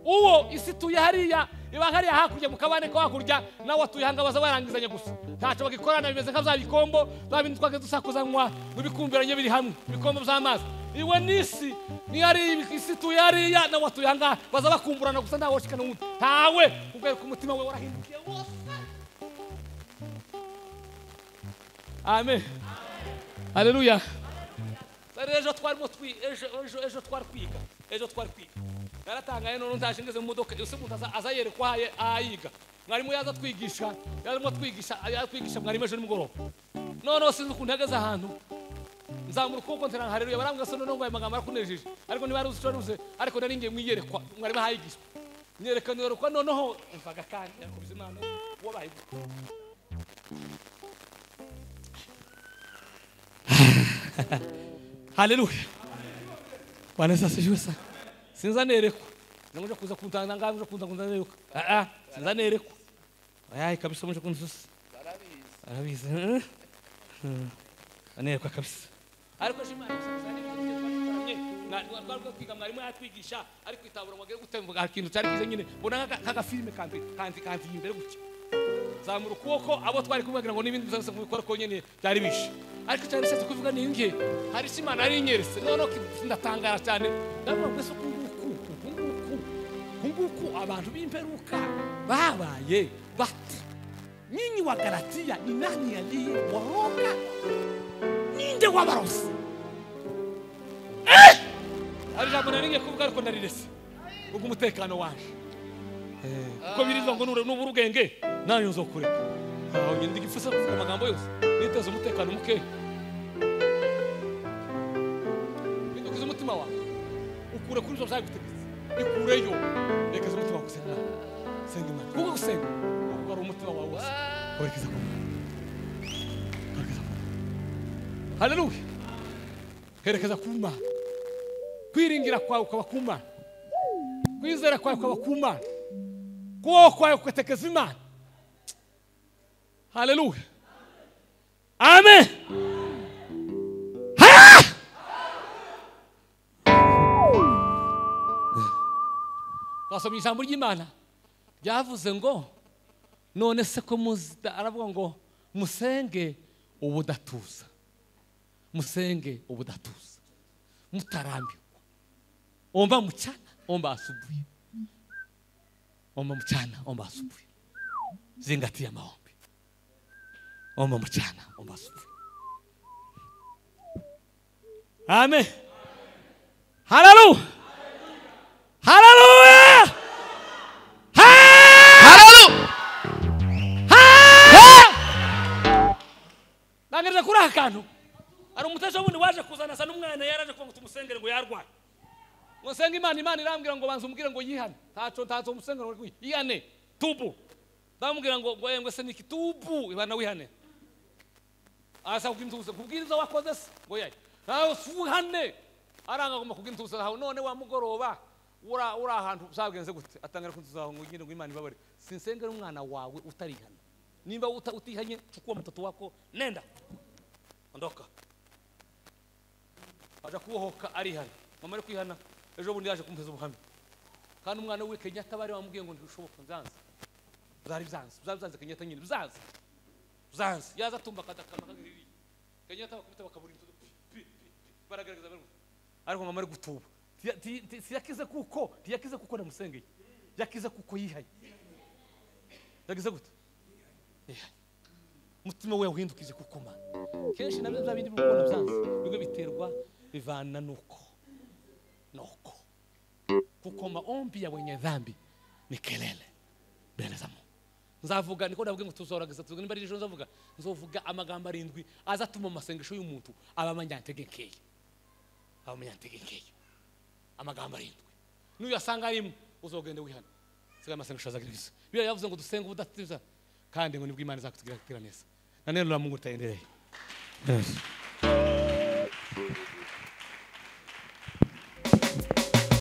[SPEAKER 1] uwo isi tuye hariya iba hariya hakurya mu kabane ko hakurya, nawe atuye hanga baza barangizanya gusa ntacyo bagikorana, bimeze nka bya bikombo bya bindi twageze dusakuzanywa mu bikumbiranye biri hamwe, ibikombo by'amazi. Iwe n'isi ni ari isi tuye hariya, nawe atuye hanga baza bakumburana gusa, ntawe woshikana n'undi, ntawe kubera ko umutima we warahindukiye wose. Amen. Haleluya. Ejo twarimo ejo twari kwiga, ejo twari kwiga. Naratangaye none ndaje ngeze mu modoka, ese umuntu aza yerekwa ayiga. Mwarimu yaza twigisha, yarimo twigisha, yatwigisha mwarimu ejo nimugoroba. None sinzi ukuntu yageze ahantu. Nzamura ukuboko ntera haleluya, barambwira se none ngo aya magambo arakunejeje. Ariko niba aruzi cyo ariko nari ngiye mwiyerekwa, mwarimu ahayigisha. Nyerekana yerekwa noneho mvaga kandi yakubiza Imana wabaye. Haleluya. Bwana Yesu asifiwe sana. Sinza nerekwa. Namuje kuza kuntanga ngamuje kuza kunzanerekwa. Ah sinza nerekwa. Ayayi kabisa muje kunzusa. Arabizi. Anerekwa kabisa. Ariko shimana na rwa kwiga mwarimu yatwigisha ariko itabura ngo agere gutemvuga ikintu cyari kize nyine mbona kaka filme kandi kandi kandi imbere gutya. Zamura ukuboko abo twari kumwe ngo n'ibindi byose kubikora ko nyine byari bishe. Ariko cyari bishatse kuvuga ni nge hari Imana ari inyeretse none ndatangara cyane ndavuga ngo ese kunguku abantu b'imperuka babaye bati nyinyi wa Galatia ni nani aliye waroga ninde wabarose? Ari jambo naringe kuvuga ariko narirese ubwo umutekano waje kuko birizwa ngo nubura ubwenge nayo nzokureka aho nyindi gifuse kuvuga amagambo yose niteze umutekano muke bindukiza umutima wawe ukure kuri zo byagutegetse ikureyo rekeza umutima wawe gusenga senga Imana kuko gusenga ukugara umutima wawe wose werekeza ku Mana. Haleluya. Herekeza ku Mana. Kwiringira kwawe ukaba ku Mana, kwizera kwawe ukaba ku Mana, kubaho kwawe ugatekeza Imana. Haleluya. Amen. Twasomye ijambo ry'Imana ryavuze ngo none se ko aravuga ngo musenge ubudatuza, musenge ubudatuza mutarambirwa. Omba mchana, omba asubuhi. Omba mchana, omba asubuhi. Zingatia maombi. Omba mchana, omba asubuhi. Amen. Haleluya. Haleluya.
[SPEAKER 2] Haleluya.
[SPEAKER 1] Nangereza kuri akantu. Ari umutejo wundi waje kuzana sa n'umwana yaraje kuvuga ngo tumusengere ngo yarwaye. Ngo senga Imana, Imana irambwira ngo banza umubwire ngo yihane. Ntaco umusengera ngo yihane. Tubu. Ndamubwira ngo ngo se niki tubu ibana wihane. Asa kugintuza kubwiriza wakoze se ngo yayi. Nawe suhane. Aranga ngomba kugintuza aho none wa mugoroba ura ahantu uzagenze gute atangira kuntuza ngo ngine ngo Imana ibabare. Sinsengera umwana wawe utarihana. Nimba utihanye chukua mtoto wako nenda. Ondoka. Aja kubohoka arihana. Mama ari kwihana ejo bundi yaje kumpeza ubuhamya. Kandi umwana we Kenyatta bari bamubwiye ngo ndushoboka nzanze. Byari byanze, byanze Kenyatta nyine byanze. Byanze yaza tumba kadakama kagiriri. Kenyatta bakubita bakabura intu pi baragaragaza bari. Ariko mama ari gutuba. Siyakize kuko, tiyakize kuko namusengeye. Yakize kuko yihaye. Yakize gute? Yihaye. Mutima we uhindukije kuko Mana. Kenshi nabyo bya bindi bikubona byanze. Bigwe biterwa bivana nuko. Nuko. Kuko maombi ya wenye dhambi ni kelele mbele za Mungu. Nzavuga niko ndavuga ngo tuzoragiza tuvuga nimba ari ejo nzavuga nzovuga amagambo arindwi azatuma amasengesho y'umuntu aba amanyantegekeye. Aba umunyantege nkeya. Amagambo arindwi nuyasanga arimo uzogende wihana. Siga amasengesho azagira. Bibiliya yavuze ngo dusenge ubudatiza kandi ngo nibwo Imana izakutugira neza. Na neno la Mungu litaendelea. Yes.